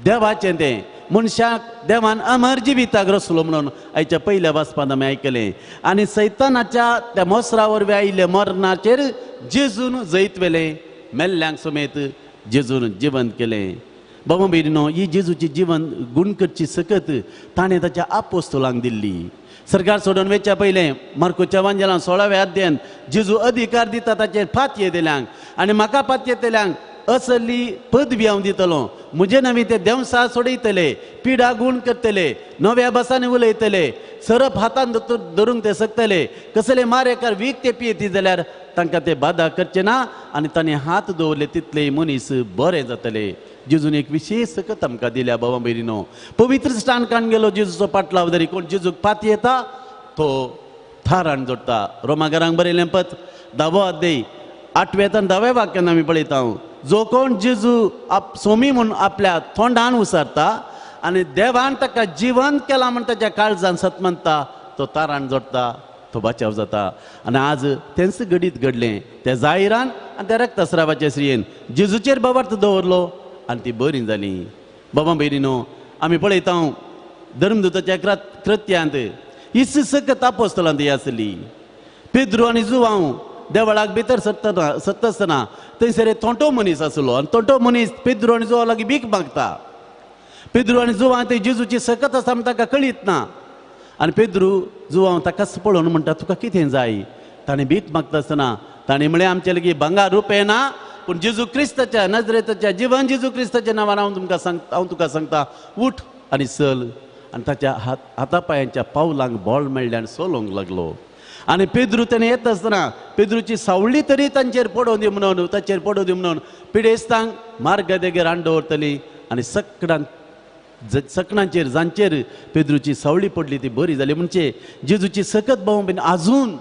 देवाचें तें मनशाक देवान अमर जिविताक रसलो म्हणून आयच्या पयल्या वाचपांत आमी आयकलें. आनी सैतानाच्या त्या मोसरा वरवीं आयिल्ल्या मरणाचेर जेजून जैत व्हेलें, मेल्ल्यांक समेत जेजून जिवंत केलें. बाबा भयणीनो, ही जेजूची जिवन गूण करची सकत ताणें ताच्या आपोस्तोलांक दिल्ली. सरकार सोडून वेच्या पयलें मार्कोच्या वांजेलान 16व्या अध्यायान जेजू अधिकार दिता ताचेर फातये दिल्यांक आनी म्हाका फातये दिल्यांक असली पदवी हांव दितलो, म्हजे नवी ते देंवसा सोडयतले, पिडा गूण करतले, नव्या भासांनी उलयतले, सरप हातान धरूंक ते शकतले, कसले मारेकार वीख ते पियेती जाल्यार तांकां ते बादा करचे ना आनी तांणी हात दवरले तितले मनीस बरे जातले. जेजून एक विशेष सकत आमकां दिल्या. बाबा भयणीनो, पवित्र स्थान काण गेलो जेजूचो पाटलाव धरी कोण जेजूक पात येता तो थारान जोडटा. रोमागारांक बरयलें पत्र 10वो अध्याय 8व्या आनी 10व्या वाक्यान आमी पळयता, जो कोण जेजू आप सोमी म्हूण आपल्या तोंडान उसारता आनी देवान ताका जिवंत केला म्हण ताच्या काळजान सत मानता तो तारान जोडटा, तो बचाव जाता. आनी आज तेंच घडीत घडलें त्या जाहिरान आनी त्या रक्तस्रावाच्या स्त्रियेन जेजूचेर बाबार्थ दवरलो आनी ती बरी जाली. बाबा भयणीनो, आमी पळयता धर्मदूताच्या कृत्यांत हीच सकत आपोस्तलांत ही आसली. पेद्रू आनी जुवांव देवळाक भितर सरता आसतना थंयसर एक तोंटो मनीस आसलो आनी तोंटो मनीस पेद्रू आनी जुवां लागीं भीक मागता. पेद्रू आनी जुवां ते जेजूची सकत आसा म्हण ताका कळीत ना आनी पेद्रू जुवांव ताकाच पळोवन म्हणटा, तुका कितें जाय? ताणें भीक मागता आसतना ताणें म्हळें, आमचे लागीं भांगर रुपें ना, पूण जेजू क्रिस्ताच्या नजरेताच्या जिवन जेजू क्रिस्ताच्या नांवान हांव तुमकां सांगता, हांव तुका सांगता, उठ आनी चल. आनी ताच्या हाता पांयांच्या पावलांक बळ मेळ्ळें आनी चलोवंक लागलो. आनी पेद्रू तेणें येता आसतना पेद्रूची सावळी तरी तांचेर पडोवन दी म्हणून, ताचेर पडोवन दी म्हणून पिडेस्तांक मार्गा देगेर हाडून दवरतली आनी सकणांचेर जांचेर पेद्रूची सावळी पडली ती बरी जाली. म्हणजे जेजूची सकत भाव बीन आजून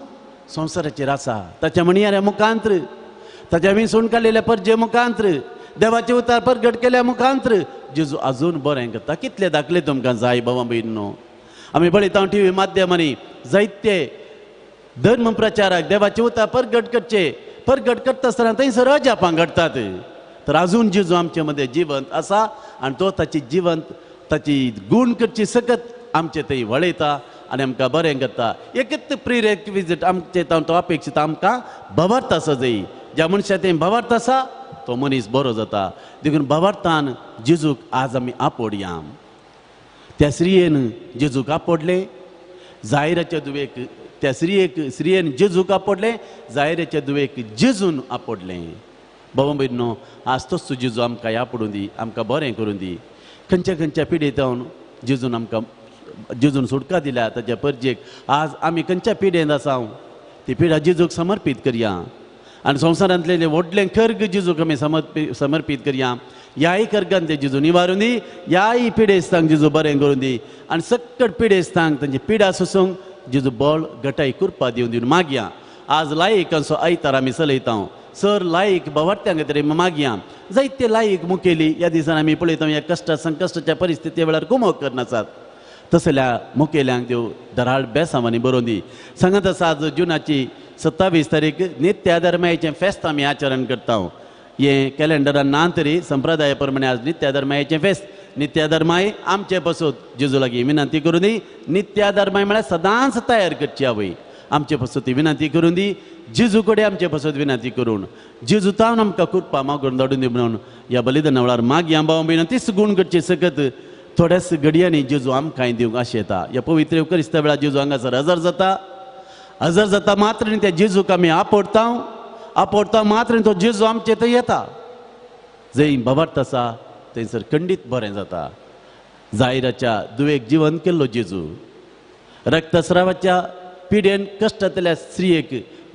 संवसाराचेर आसा. ताच्या म्हणयाऱ्या मुखांत्र, ताच्या विसून काडलेल्या परजे मुखांत्र, देवाचे उतार परगट केल्या मुखांत्र जेजू आजून बरें करता. कितले दाखले तुमकां जाय बाबा भयणीनो. आमी पळयता टी व्ही माध्यमांनी जायते धर्म प्रचाराक देवाचे उतार परगट करचे, परगट करता आसतना थंयसर अजापां घडटात. तर अजून जेजू आमचे मदें जिवंत आसा आनी तो ताची जिवंत ताची गूण करची सकत आमचे थंय वळयता आनी आमकां बरें करता. एकच प्रिरेक्विजीट आमचे तो अपेक्षीत आमकां भवार्थ आसा जाय. ज्या मनशा थंय भवार्थ आसा तो मनीस बरो जाता. देखून भवार्थान जेजूक आज आमी आपोडया. त्या स्त्रियेन जेजूक आपोडलें, जायराच्या दुवेक त्या स्त्रियेक स्त्रियेन जेजूक आपोडलें, जायराच्या दुवेक जेजून आपोडलें. बाबा भयणो आज तोच जेजू आमकां आपोडूं दी, आमकां बरें करूं दी. खंयच्या खंयच्या पिडेंत जेजून आमकां जेजून सुटका दिल्या ताच्या परजेक. आज आमी खंयच्या पिडेंत आसा ती पिडा जेजूक समर्पीत करया आनी संवसारांतले व्हडलें खर्ग जेजूक आमी समर्पीत करया. ह्याय खर्गान ते जेजू निवारून दी, ह्याय पिडेस्तांक जेजू बरें करून दी आनी सक्कट पिडेस्तांक तांची पिडा सोसूंक जेजू बळ गटाय कृपा दिवन दिवन मागया. आज लायकांचो आयतार आमी चलयता. सर लायक बावार्थ्यांक तरी मागया. जायते लायक मुखेली ह्या दिसान आमी पळयता ह्या कश्ट संकश्टाच्या परिस्थिती वेळार कुमक करनासात. तसल्या मुखेल्यांक देव दराळ बेसांवांनी बरोवन दी. सांगत आसा आज जुनाची 27 तारीख नित्य धर्माचें फेस्त आमी आचरण करता. हें कॅलेंडरान ना तरी संप्रदाया प्रमाणे आज नित्य धर्माचें फेस्त. नित्य धर्माय आमचे पासत जेजू लागीं विनंती करून दी. नित्य धर्माय म्हळ्यार सदांच तयार करची आवय आमचे पासत ती विनंती करून दी. जेजू कडेन आमचे पासत विनंती करून जेजू तावन आमकां कृपा मागून धाडून दी म्हणून ह्या बलिदाना वेळार मागया. भाव भयणो तीच गूण करची सकत थोड्याच घडयांनी जेजू आमकांय दिवंक आशेता. ह्या पवित्र क्रिस्ता वेळार जेजू हांगासर हजर जाता. हजर जाता मात्र न्ही त्या जेजूक आमी आपोडता. आपोडता मात्र तो जेजू आमचे थंय येता. जंय भवार्थ आसा थंयसर खंडीत बरें जाता. जायराच्या दुवेक जिवन केल्लो जेजू, रक्तस्रावाच्या पिडेन कश्टांतल्या स्त्रियेक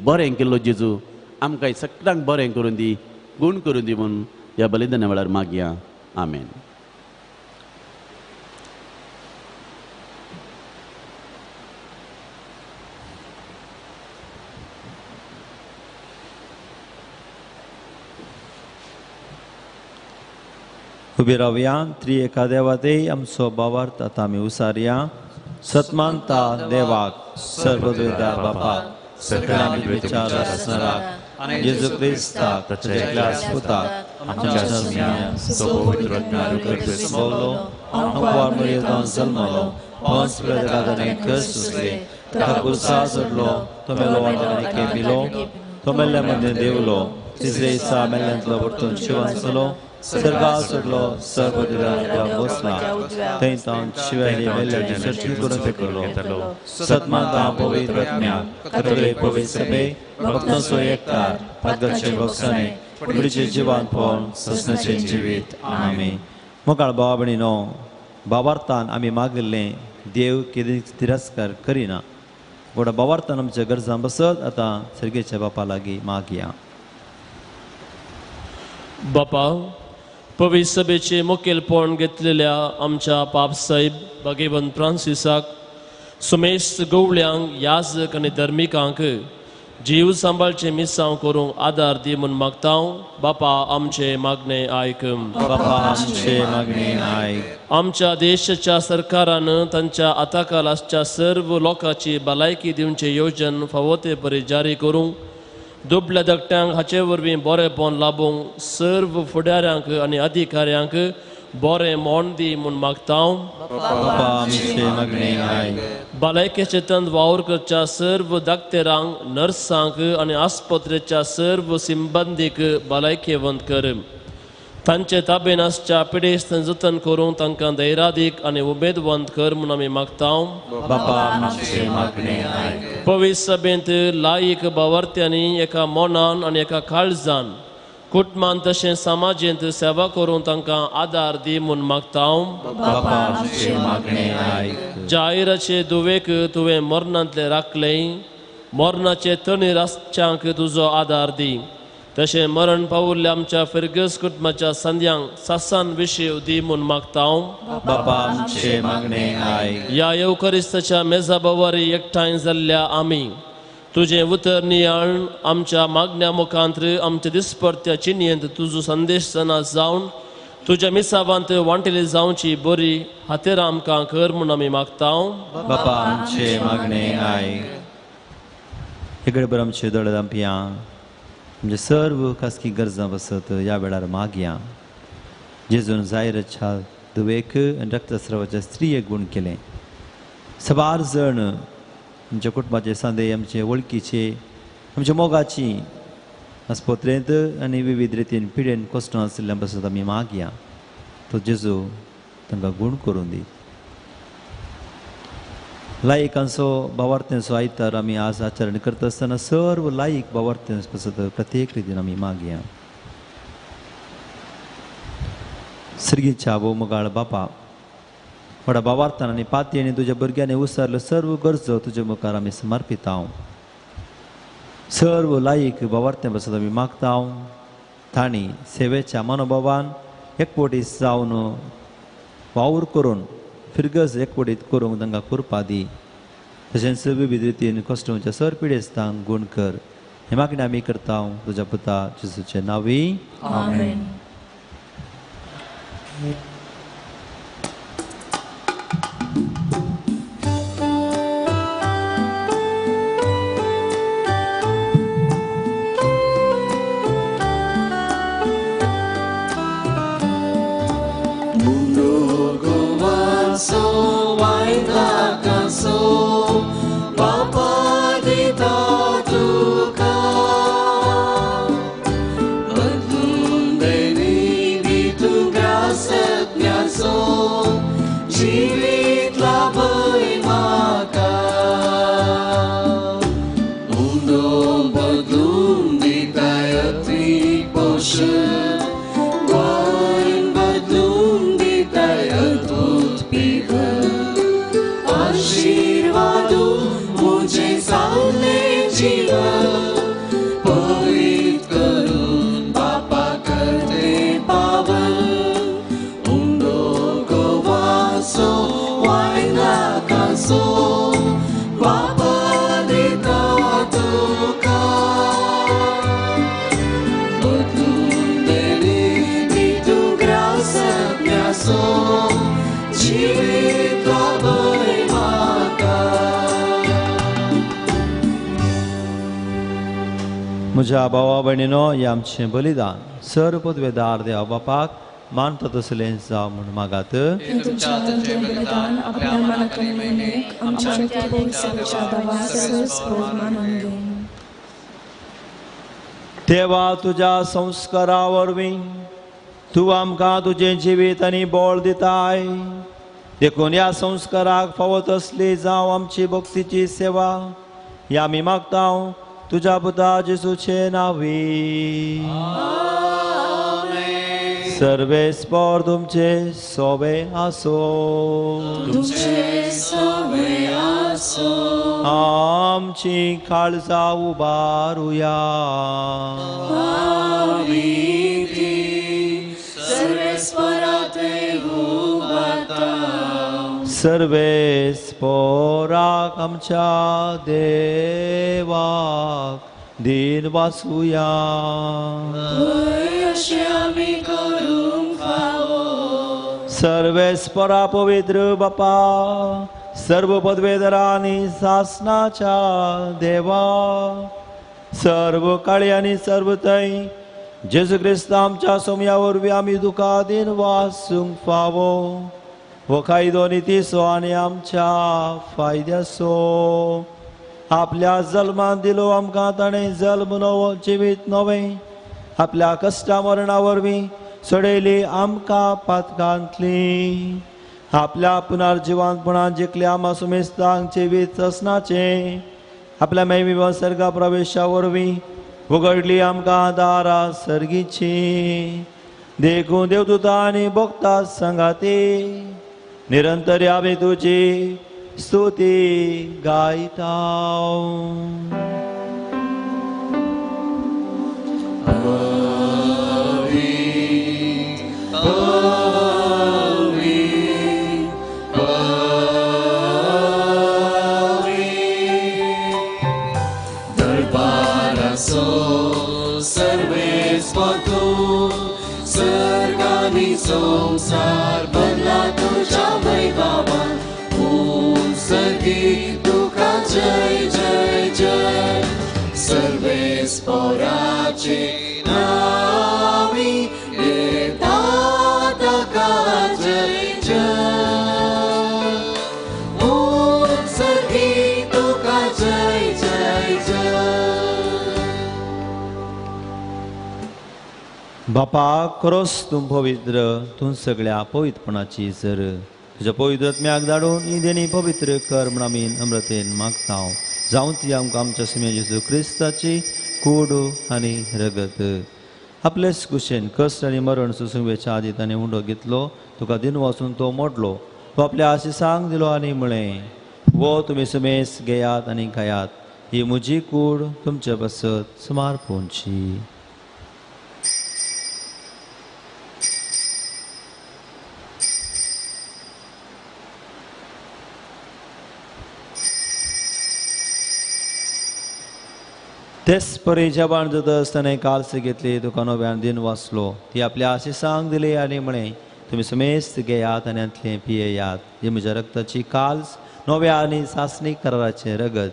बरें केल्लो जेजू आमकां सगळ्यांक बरें करून दी, गूण करून दी म्हणून ह्या बलिदाना वेळार मागया. आमेन. उबी रावया. त्रिएका देवाते आमचो बावार्थ आतां आमी उसारया. सतमानता देवाक सर्वद्वेदा बापाक सगळ्या विचार आसनाक जेजू क्रिस्ताक ताच्या एकल्या पुताक आमच्या अंकुवार मरियेंत जल्मलो, पोन्स पिलातान कश्ट सोंसले, ताका खुर्सार चडलो, तो मेलो आनी खेपिलो, तो मेल्ल्या मदें देंवलो, तिसरे दिसा मेल्ल्यांतलो परतून जिवन जालो, स्वर्गार चडलो, सर्वद्वेदा बसला, थंय तावन शिवाय मेल्ल्याची चर्ची करून पेकलो. सतमानता पवित्र आत्म्याक कथोलीक पवित्र सभे भक्तांचो एकठार पातकाचे भोगसाणे कुडीचें जिवन पळोवन ससनाचें जिवीत. आमेन. मोगाळ भावा भयणीनो, बावार्थान आमी मागिल्लें देव केदीच तिरस्कार करिना. गोडा बावार्थान आमच्या गरजां बसत आतां सर्गेच्या बापा लागीं मागया. बापा, पवित्र सभेचे मुखेलपण घेतलेल्या आमच्या पापसाहेब भगेवन फ्रांसिसाक, सुमेस्त गवळ्यांक, याजक आनी धर्मिकांक जीव सांबाळचें मिसांव करूंक आदार दी म्हूण मागता. बापा आमचे मागणें आयक. बापा आमचे मागणें आयक. आमच्या देशाच्या सरकारान तांच्या आताकाल आसच्या सर्व लोकांची भलायकी दिवचे योजन फावो ते परी जारी करूंक, दुबल्या धाकट्यांक हाचे वरवीं बरेंपण लाबूंक सर्व फुडाऱ्यांक आनी अधिकाऱ्यांक बरें मोण दी म्हूण मागता. भलायकेचे तंद वावर करच्या सर्व दाक्तेरांक, नर्सांक आनी आस्पत्रेच्या सर्व सिंबंदीक भलायकेवंत कर. तांचे ताबेन आसच्या पिडेस्त जतन करूंक तांकां धैर्यादीक आनी उमेदवंत कर म्हूण आमी मागता. पवित्र सभेंत लायक बावर्त्यांनी एका मनान आनी एका काळजान कुटुंबान तशें समाजेंत सेवा करूंक तांकां आदार दी म्हूण मागता. जाहिराचे दुवेक तुवें मरणांतलें राखलें, मरणाचे तणीर आसच्यांक तुजो आदार दी. तशें मरण पावुल्ल्या आमच्या फिरगस कुटुंबाच्या संद्यांक सासान विशीव दी म्हूण मागता. ह्या येवकरिस्ताच्या मेजा बवारी एकठांय जाल्ल्या आमी तुजें उतर नियाळ आमच्या मागण्या मुखांत आमच्या दिसपडत्या चिन्येंत तुजो संदेश जना जावन तुज्या मिसावांत वांटेली जावची बरी हातेर आमकां कर म्हूण आमी मागता. बापा आमचे मागणे आयक. इकडे बरं आमचे दोळे धांपया. आमचे सर्व खासगी गरजां बसत ह्या वेळार मागया. जेजून जायरच्या दुवेक आनी रक्तस्रावाच्या स्त्रियेक गूण केलें. सबार जण आमच्या कुटुंबाचे सांदे, आमचे वळखीचे, आमच्या मोगाची आस्पत्रेंत आनी विविध रितीन पिडेन कश्टां आशिल्ल्या बसत आमी मागया. तो जेजू तांकां गूण करून दी. लायकांचो भावार्थ्यांचो आयतार आमी आज आचरण करता आसतना सर्व लायक भावार्थ्यांचो पासत प्रत्येक रितीन आमी मागया. सर्गीच्या भोव मोगाळ बापा, व्हडा भावार्थान आनी पातयेनी तुज्या भुरग्यांनी उसारल्यो सर्व गरजो तुज्या मुखार आमी समर्पिता. सर्व लायक भावार्थ्यां पासत आमी मागता. तांणी सेवेच्या मनोभावान एकवटीत जावन वावर करून फिरगज एकवटीत करूंक तांकां कृपा दी. तशेंच विविध रितीन कश्टांच्या सर पिडेस्तांक गूण कर. हे मागणें आमी करता तुज्या पुता जेजूचे नांवी. आमेन. म्हज्या भावा भयणीनो, हें आमचें बलिदान सर्व पदवेदार देवा बापाक मानता तसलें जावं म्हूण मागात. देवा, तुज्या संस्कारा वरवीं तूं आमकां तुजें जिवीत आनी बळ दिताय. देखून ह्या संस्काराक फावो तसली जावं आमची भक्तीची सेवा. ह्या आमी मागता तुज्या पुता जेजूचे नांवी. सर्वेस्पर तुमचे सोबे आसो. आमची काळजां उबारुया. सर्वेस्पराक आमच्या देवाक दीन वासुया. सर्वेस्परा पवित्र बापा, सर्व पदवेधरा आनी सासनाच्या देवा, सर्व काळी आनी सर्व थंय जेजू क्रिस्त आमच्या सोम्या वरवीं आमी तुका दीन वासूंक फावो. हो कायदो नितीचो आनी आमच्या फायद्याचो. आपल्या जल्मान दिलो आमकां ताणें जल्म नवो जिवीत नवें. आपल्या कश्टा मरणा वरवीं सोडयली आमकां पातकांतली. आपल्या पुनर्जिवांतपणान जिखले आमा सुमेस्तांक जिवीत ससनाचें. आपल्या मैमी सर्गा प्रवेशा वरवीं उगडली आमकां दारां सर्गीची. देखून देवदूता आनी भक्ता संगाती निरंतर आमी तुजी स्तुती गायता. संसार बदला तुझ्या वैभवान, ऊन सर्गी तुका जय जय जय. सर्वे सर्वेस्पोराचे नावी घेता ताका जय जय उत्सर्गी तुका जय जय जय. बापा खरोच तूं पवित्र, तूं सगळ्या पवित्रपणाची सर तुज्या पवित्र आत्म्याक धाडून ही देणी पवित्र कर म्हूण आमी नम्रतेन मागता. जावं ती आमकां आमच्या सुम्या जेजू क्रिस्ताची कूड आनी रगत. आपलेच कुशेन कश्ट आनी मरण सोसूंक आदी ताणें उंडो घेतलो, तुका दिन वाचून तो मोडलो, तो आपल्या आशिसांक दिलो आनी म्हळें, वो तुमी सुमेस घेयात आनी खायात, ही म्हजी कूड तुमचे पासत सुमार पोवची. तेच परी जेवण जाता आसतना काल्स घेतली, तुका नव्यान दिन वाचलो, ती आपल्या आशिसांक दिली आनी म्हळें, तुमी समेस्त घेयात आनी हांतलें पियेयात, ही म्हज्या रक्ताची काल्स नव्या आनी सासणीक कराराचें रगत,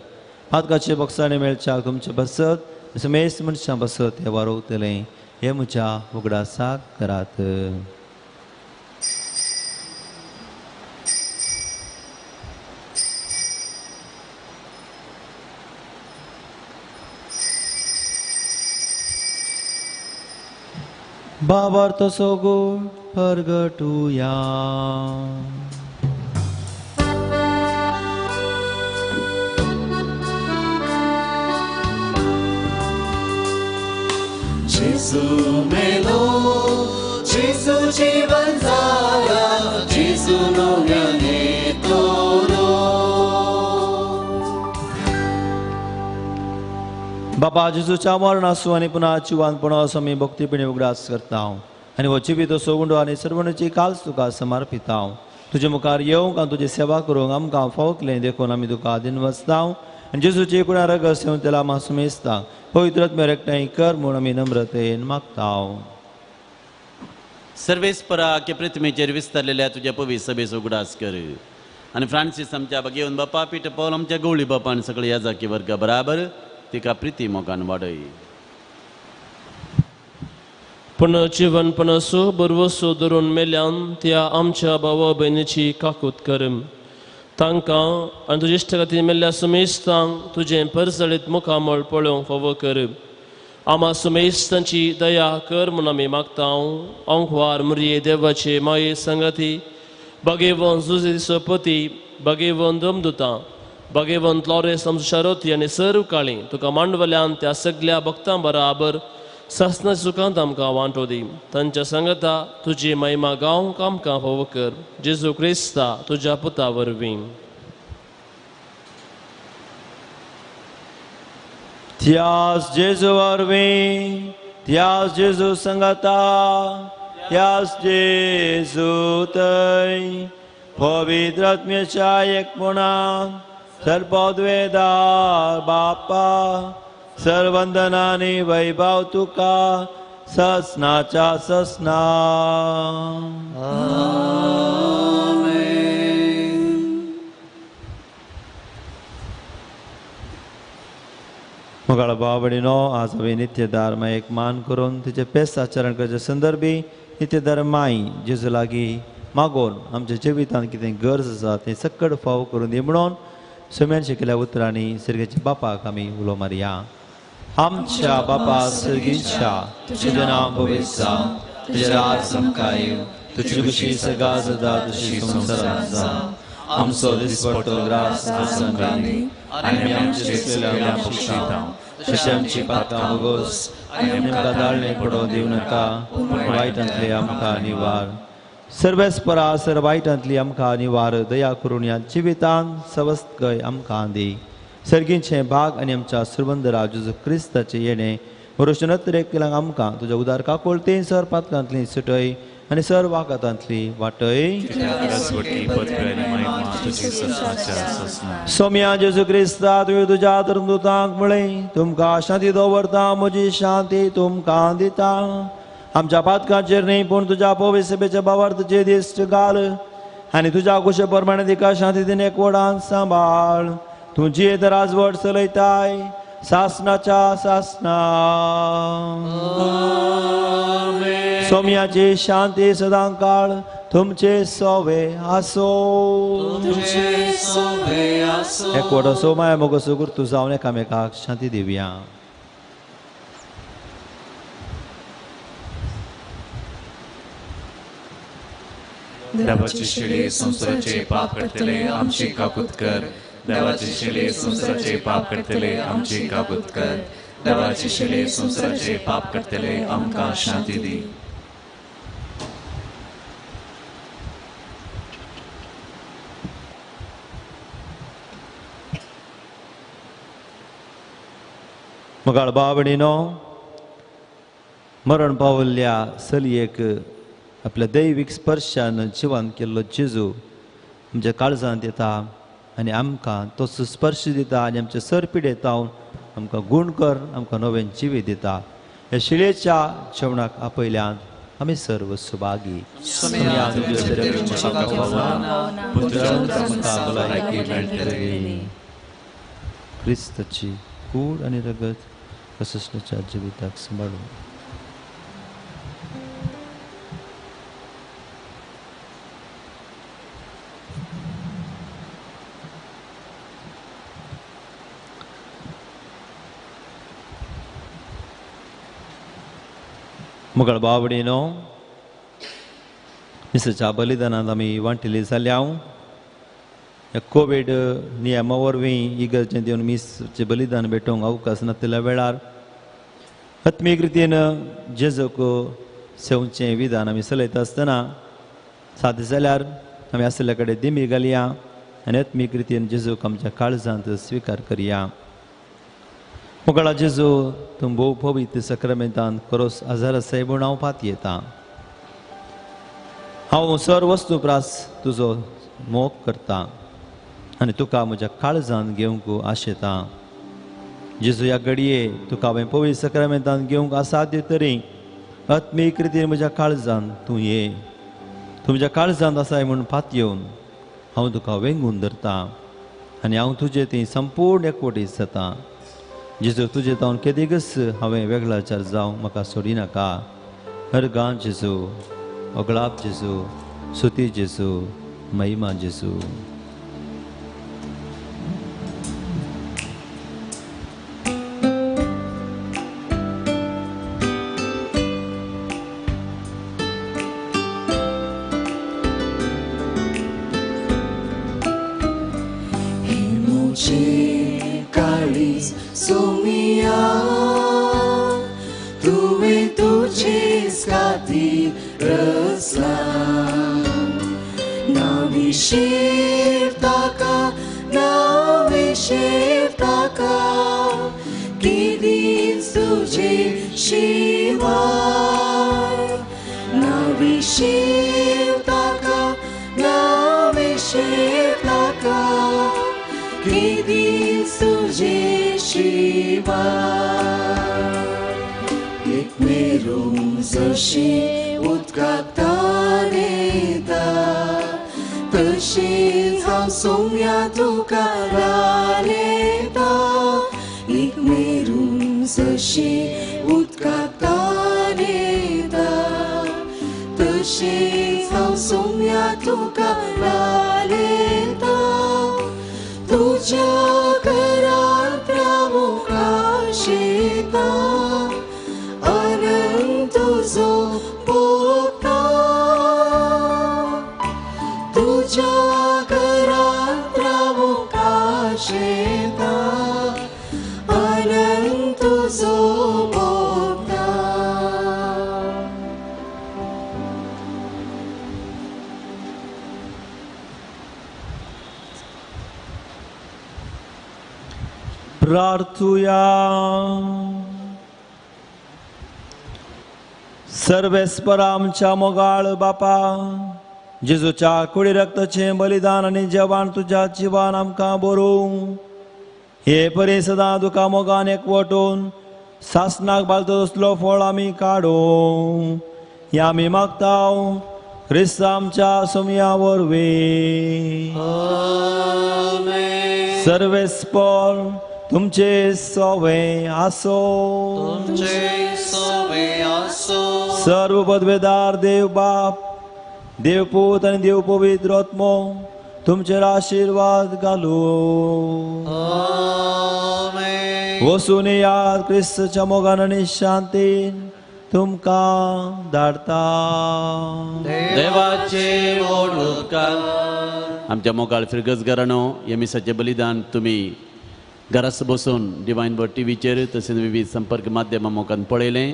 पातकाचे बक्षांनी मेळच्याक तुमचे बसत समेस्त मनशां बसत हें वारोवतलें, हें म्हज्या उगडासाक करात. बाबर तसो गोड परगटुया. जेजू मेलो, जेजू जीवन जाला, जेजू नव्याने तोलो. बाबा जेजूच्या मरणासू आनी पुन्हा जिवानपणा असो आमी भक्तीपणी उगडास करता आनी हो जिवीत असो उंडो आनी सर्वणची काल्स तुका समर्पिता. तुजे मुखार येवंक आनी तुजी सेवा करूंक आमकां फावकलें देखून आमी तुका दिन वचता आनी जेजूची कुणा रगस येवन तेला मासुमेस्ता पवित्र आत्म्याक एकठांय कर म्हूण आमी नम्रतेन मागता. सर्वेस्परा के पृथ्वीचेर विस्तारलेल्या तुज्या पवित्र सभेचो उगडास कर आनी फ्रांसीस आमच्या बगेवन बापा, पीटर पॉल आमच्या गवळी बापा आनी सगळे याजाकी वर्गा बराबर तिका प्रिती मोगान वाडय. पूण जिवनपणाचो बरवसो धरून मेल्यान त्या आमच्या भावा भयणीची काकूत कर, तांकां आनी तुजे इश्ट खातीर मेल्ल्या सुमेस्तांक तुजें परजळीत मुखामळ पळोवंक फावो कर. आमा सुमेस्तांची दया कर म्हूण आमी मागता. अंकवार मुरये देवाचे माये संगती बागेवन जुजे सोपती बागेवन दमदुतां बागेवंत लॉरेस आमचो शारोती आनी सर्व काळी तुका मांडवल्यान त्या सगल्या भक्तां बराबर सासना सुखांत आमकां वांटो दी. तांच्या सांगता तुजी महिमा गावंक आमकां फावो कर, जेजू क्रिस्ता तुज्या पुता वरवीं. त्यास जेजू वरवीं, त्यास जेजू संगता, त्यास जेजू थंय पवित्र आत्म्याच्या एकपणान सर्वद्वेदार बापा सर्वंदनानी वैभव तुका ससनाच्या ससना. मोगाळ भाव भयणीनो, आज हांवें नित्यधर्म एक मान करून तिचें पेस आचरण करचे संदर्भी नित्यधर्माय जेजू लागीं मागोवन आमच्या जिवितांत कितें गरज आसा तें सकट फाव करून दी म्हणून सुम्यान शिकयल्या उतरांनी सर्गेच्या बापाक आमी उलो मारया. आमच्या बापा सर्गीच्या, तुजें नांव पवित्र जावं, तुजें राज आमकां येवं, तुजी खुशी सगा जाता तशी संवसारांत जावं. आमचो दिसपट्टो ग्रास आज आमकां दी आनी आमचे चुकलेल्यांक बक्षिता, तशें आमची पातकां भोगोस आनी आमकां दाळणें पडोवंक दिवं नाका, पूण वायटांतले आमकां निवार. सर्वेस्परा सर वायटांतली आमकां निवार, दया करून ह्या जिवितांत सवस्तकाय आमकां दी. सर्गीचें भाग आनी आमच्या सुरबंदरा जेजू क्रिस्ताचें येणें भरोशे नत्रेक केलां आमकां तुज्या उदार काकुळतेन सर पातकांतली सुटय आनी सर वाकातांतली वाटय. सोम्या जेजू क्रिस्ता, तुवें तुज्या धर्मदूतांक म्हळें, तुमकां शांती दवरता, म्हजी शांती तुमकां दिता. आमच्या पातकांचेर न्ही पूण तुज्या पवित्र सभेच्या भावार्थाचेर दिश्ट घाल आनी तुज्या कुशे प्रमाणे तिका शांती दिन एकवटान सांबाळ. तूं जियेत राजवट चलयताय सासनाच्या सासना. सोम्याची शांती सदांकाळ तुमचे सोवे आसो. एकवट असो माया मोगसो गुर्तू जावन एकामेकाक शांती दिवया. देवाची शिले संवसाराचे पाप करतले आमची काकूत कर. देवाची शिले संवसाराचे पाप करतले आमची काकूत कर. देवाची शिले संवसाराचे पाप करतले आमकां शांती दी. मगाळ बावणीनो मरण पावल्ल्या चलयेक आपल्या दैवीक स्पर्शान जिवान केल्लो जेजू आमच्या काळजांत येता आनी आमकां तो स्पर्श दिता आनी आमचे सर पिडेत जावन आमकां गूण कर आमकां नवें जिवीत दिता. ह्या शिळेच्या जेवणाक आपयल्यान आमी सर्व सुभागी. क्रिस्ताची कूड आनी रगत कसल्याच्या जिविताक सांबाळून. मुगळ बावडीनो मिसाच्या बलिदानांत आमी वांटिल्ली जाल्या ह्या कोवीड नियमा वरवीं इगर्जेंत येवन मिसाचें बलिदान भेटोवंक अवकाश नातिल्ल्या वेळार आत्मीक रितीन जेजूक सेवचें विधान आमी चलयता आसतना सादें जाल्यार आमी आशिल्ल्या कडेन दिमी घालया आनी आत्मीक रितीन जेजूक आमच्या काळजांत स्विकार करया. मुगळा जेजू तूं भोव पवित्र सक्रामेंतान करोस आजार आसाय म्हूण हांव पातयेता. हांव सर वस्तू प्रास तुजो मोग करता आनी तुका म्हज्या काळजान घेवंक आशेता. जेजू ह्या घडये तुका हांवें पवित्र सक्रामेंतान घेवंक असाध्य तरी आत्मीक रितीन म्हज्या काळजान तूं ये. तूं म्हज्या काळजांत आसाय म्हूण पातयेवन हांव तुका वेंगून धरता आनी हांव तुजे ती संपूर्ण एकवटीत जाता. जेजू तुजे तावन केदीकच हांवें वेगळाचार जावंक म्हाका सोडिनाका. हरगां जेजू, अगळाप जेजू, सुती जेजू, महिमा जेजू. सोमिया तुवें तुजेच खातीर रचलां. ना विशीर ताका, ना विशीर ताका, केदींच तुजे शिवाय. ना विशीर ताका, ना विशीर ताका, केदींच तुजे शिवाय. एक मेरूं जशी उदकाक तान येता तशीच हांव सोम्या तुका रालेता. एक मेरूं जशी उदकाक तान येता तशीच हांव सोम्या तुका रालेता. तुज्या घरांत रावूंक आशेता अनंत तुजो भोगता. तुज्या घरांत रावूंक आशेता अनंत तुजो भोगता. प्रार्थुया. सर्वेस्पर आमच्या मोगाळ बापा, जेजूच्या कुडी रक्ताचें बलिदान आनी जेवण तुज्या जिवान आमकां बरोवं हे परी सदां तुका मोगान एकवटून सासनाक बालतो तसलो फळ आमी काडूं हें आमी मागता क्रिस्त आमच्या सोमया वरवीं. सर्वेस्पर तुमचे सोवे आसो. तुमचे सोवे आसो. सर्व पदवेदार देव बाप, देवपूत आनी देव पवित्र आत्मो तुमचेर आशिर्वाद घालू. वसून याद क्रिस्तच्या मोगान आनी शांतीन तुमकां धाडता. देवाचे व्हड उपकार. आमच्या मोगाळ फिरगजगारांनो, ह्या मिसाचें बलिदान तुमी घरास बसून डिवायन वर्ड टीव्हीचेर तशेंच विविध संपर्क माध्यमां मोगान पळयलें.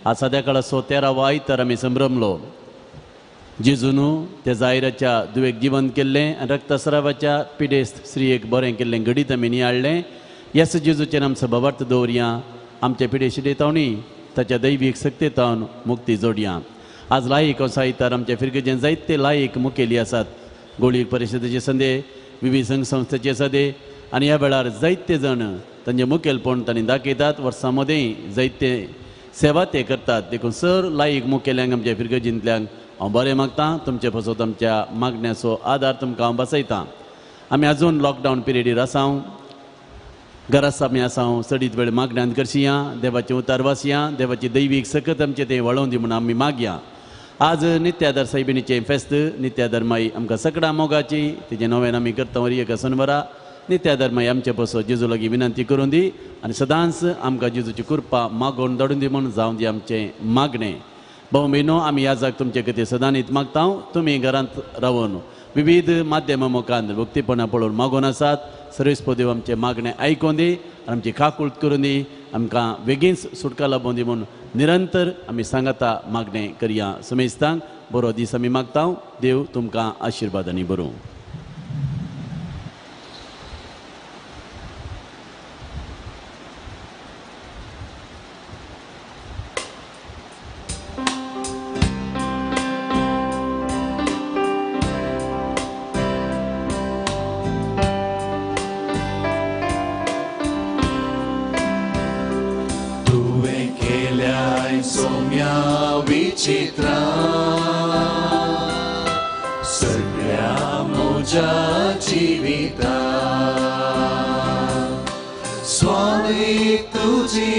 आज सद्या काळाचो 13वो आयतार आमी संभ्रमलो. जेजून त्या जायराच्या दुवेक जिवंत केल्लें आनी रक्तस्रावाच्या पिडेस्त स्त्रियेक बरें केल्लें घडीत आमी नियाळ्ळें. येस जेजूचेर आमचो भावार्थ दवरया, आमच्या पिडेशिडे तावणी ताच्या दैवीक सक्तेतावन मुक्ती जोडया. आज लायक आयतार आमच्या फिरगजेन जायते लायक मुखेली आसात. गोळी परिशदेचे संदे, विविध संघ संस्थेचे सदे आनी ह्या वेळार जायते जाण तांचे मुखेलपण तांणी दाखयतात. वर्सां मदीं जायते सेवा ते करतात. देखून सर लायक मुखेल्यांक आमच्या फिरगजींतल्यांक हांव बरें मागता. तुमचे पासत आमच्या मागण्याचो आदार तुमकां हांव बसयतां. आमी अजून लॉकडावन पिरियडीर आसा, घरास आमी आसा. चडीत वेळ मागण्यांत करशिया, देवाचें उतार वासया, देवाची दैवीक सकत आमचें तें वळोवन दी म्हूण आमी मागया. आज नित्यादर सायबिणीचें फेस्त. नित्यादर माई आमकां सगळ्या मोगाची तिजें नव्यान आमी करता वरी एका सनवरा. नित्यादर माई आमचे पासत जेजू लागीं विनंती करून दी आनी सदांच आमकां जेजूची कृपा मागोवन धाडून दी म्हूण जावं दी आमचें मागणें. भाव भयणो, आमी ह्या जाग तुमचे खातीर सदांच मागता. तुमी घरांत रावन विविध माध्यमां मुखार भक्तीपणा पळोवन मागोवन आसात. सर्वेस्पर देव आमचें मागणें आयकून दी आनी आमची काकूळत करून दी. आमकां बेगीनच सुटका लाबोवन दी म्हूण निरंतर आमी सांगाता मागणें करया. समेस्तांक बरो दीस आमी मागता. देव तुमकां आशिर्वादांनी बरोवं. विचित्रा सगळ्या म्हज्या जिविता स्वामी तुजी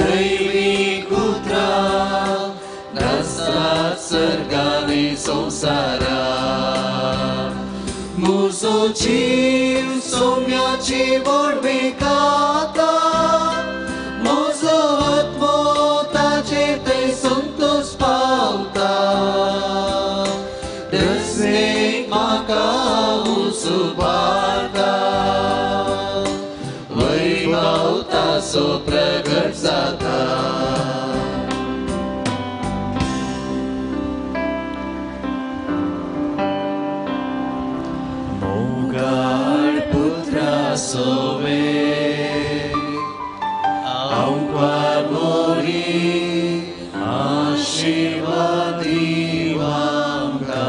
दैवी उतरां नासतात सर्गानी संवसारा. म्हजो जीव सोम्याची व्हडविकाता, म्हजो आत्मो ताचेर थंय संतोश पावता. रसनेक म्हाका उसुबारता, वैभव ताचो प्रगट जाता. मोगाळ पुत्रा सोवे आंकवार मोरी आशीर्वाद दिवांका.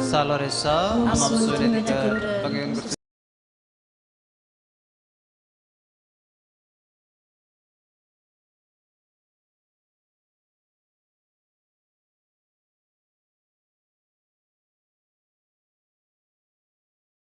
Sa Loresa, Amam Sulit, Panginoon.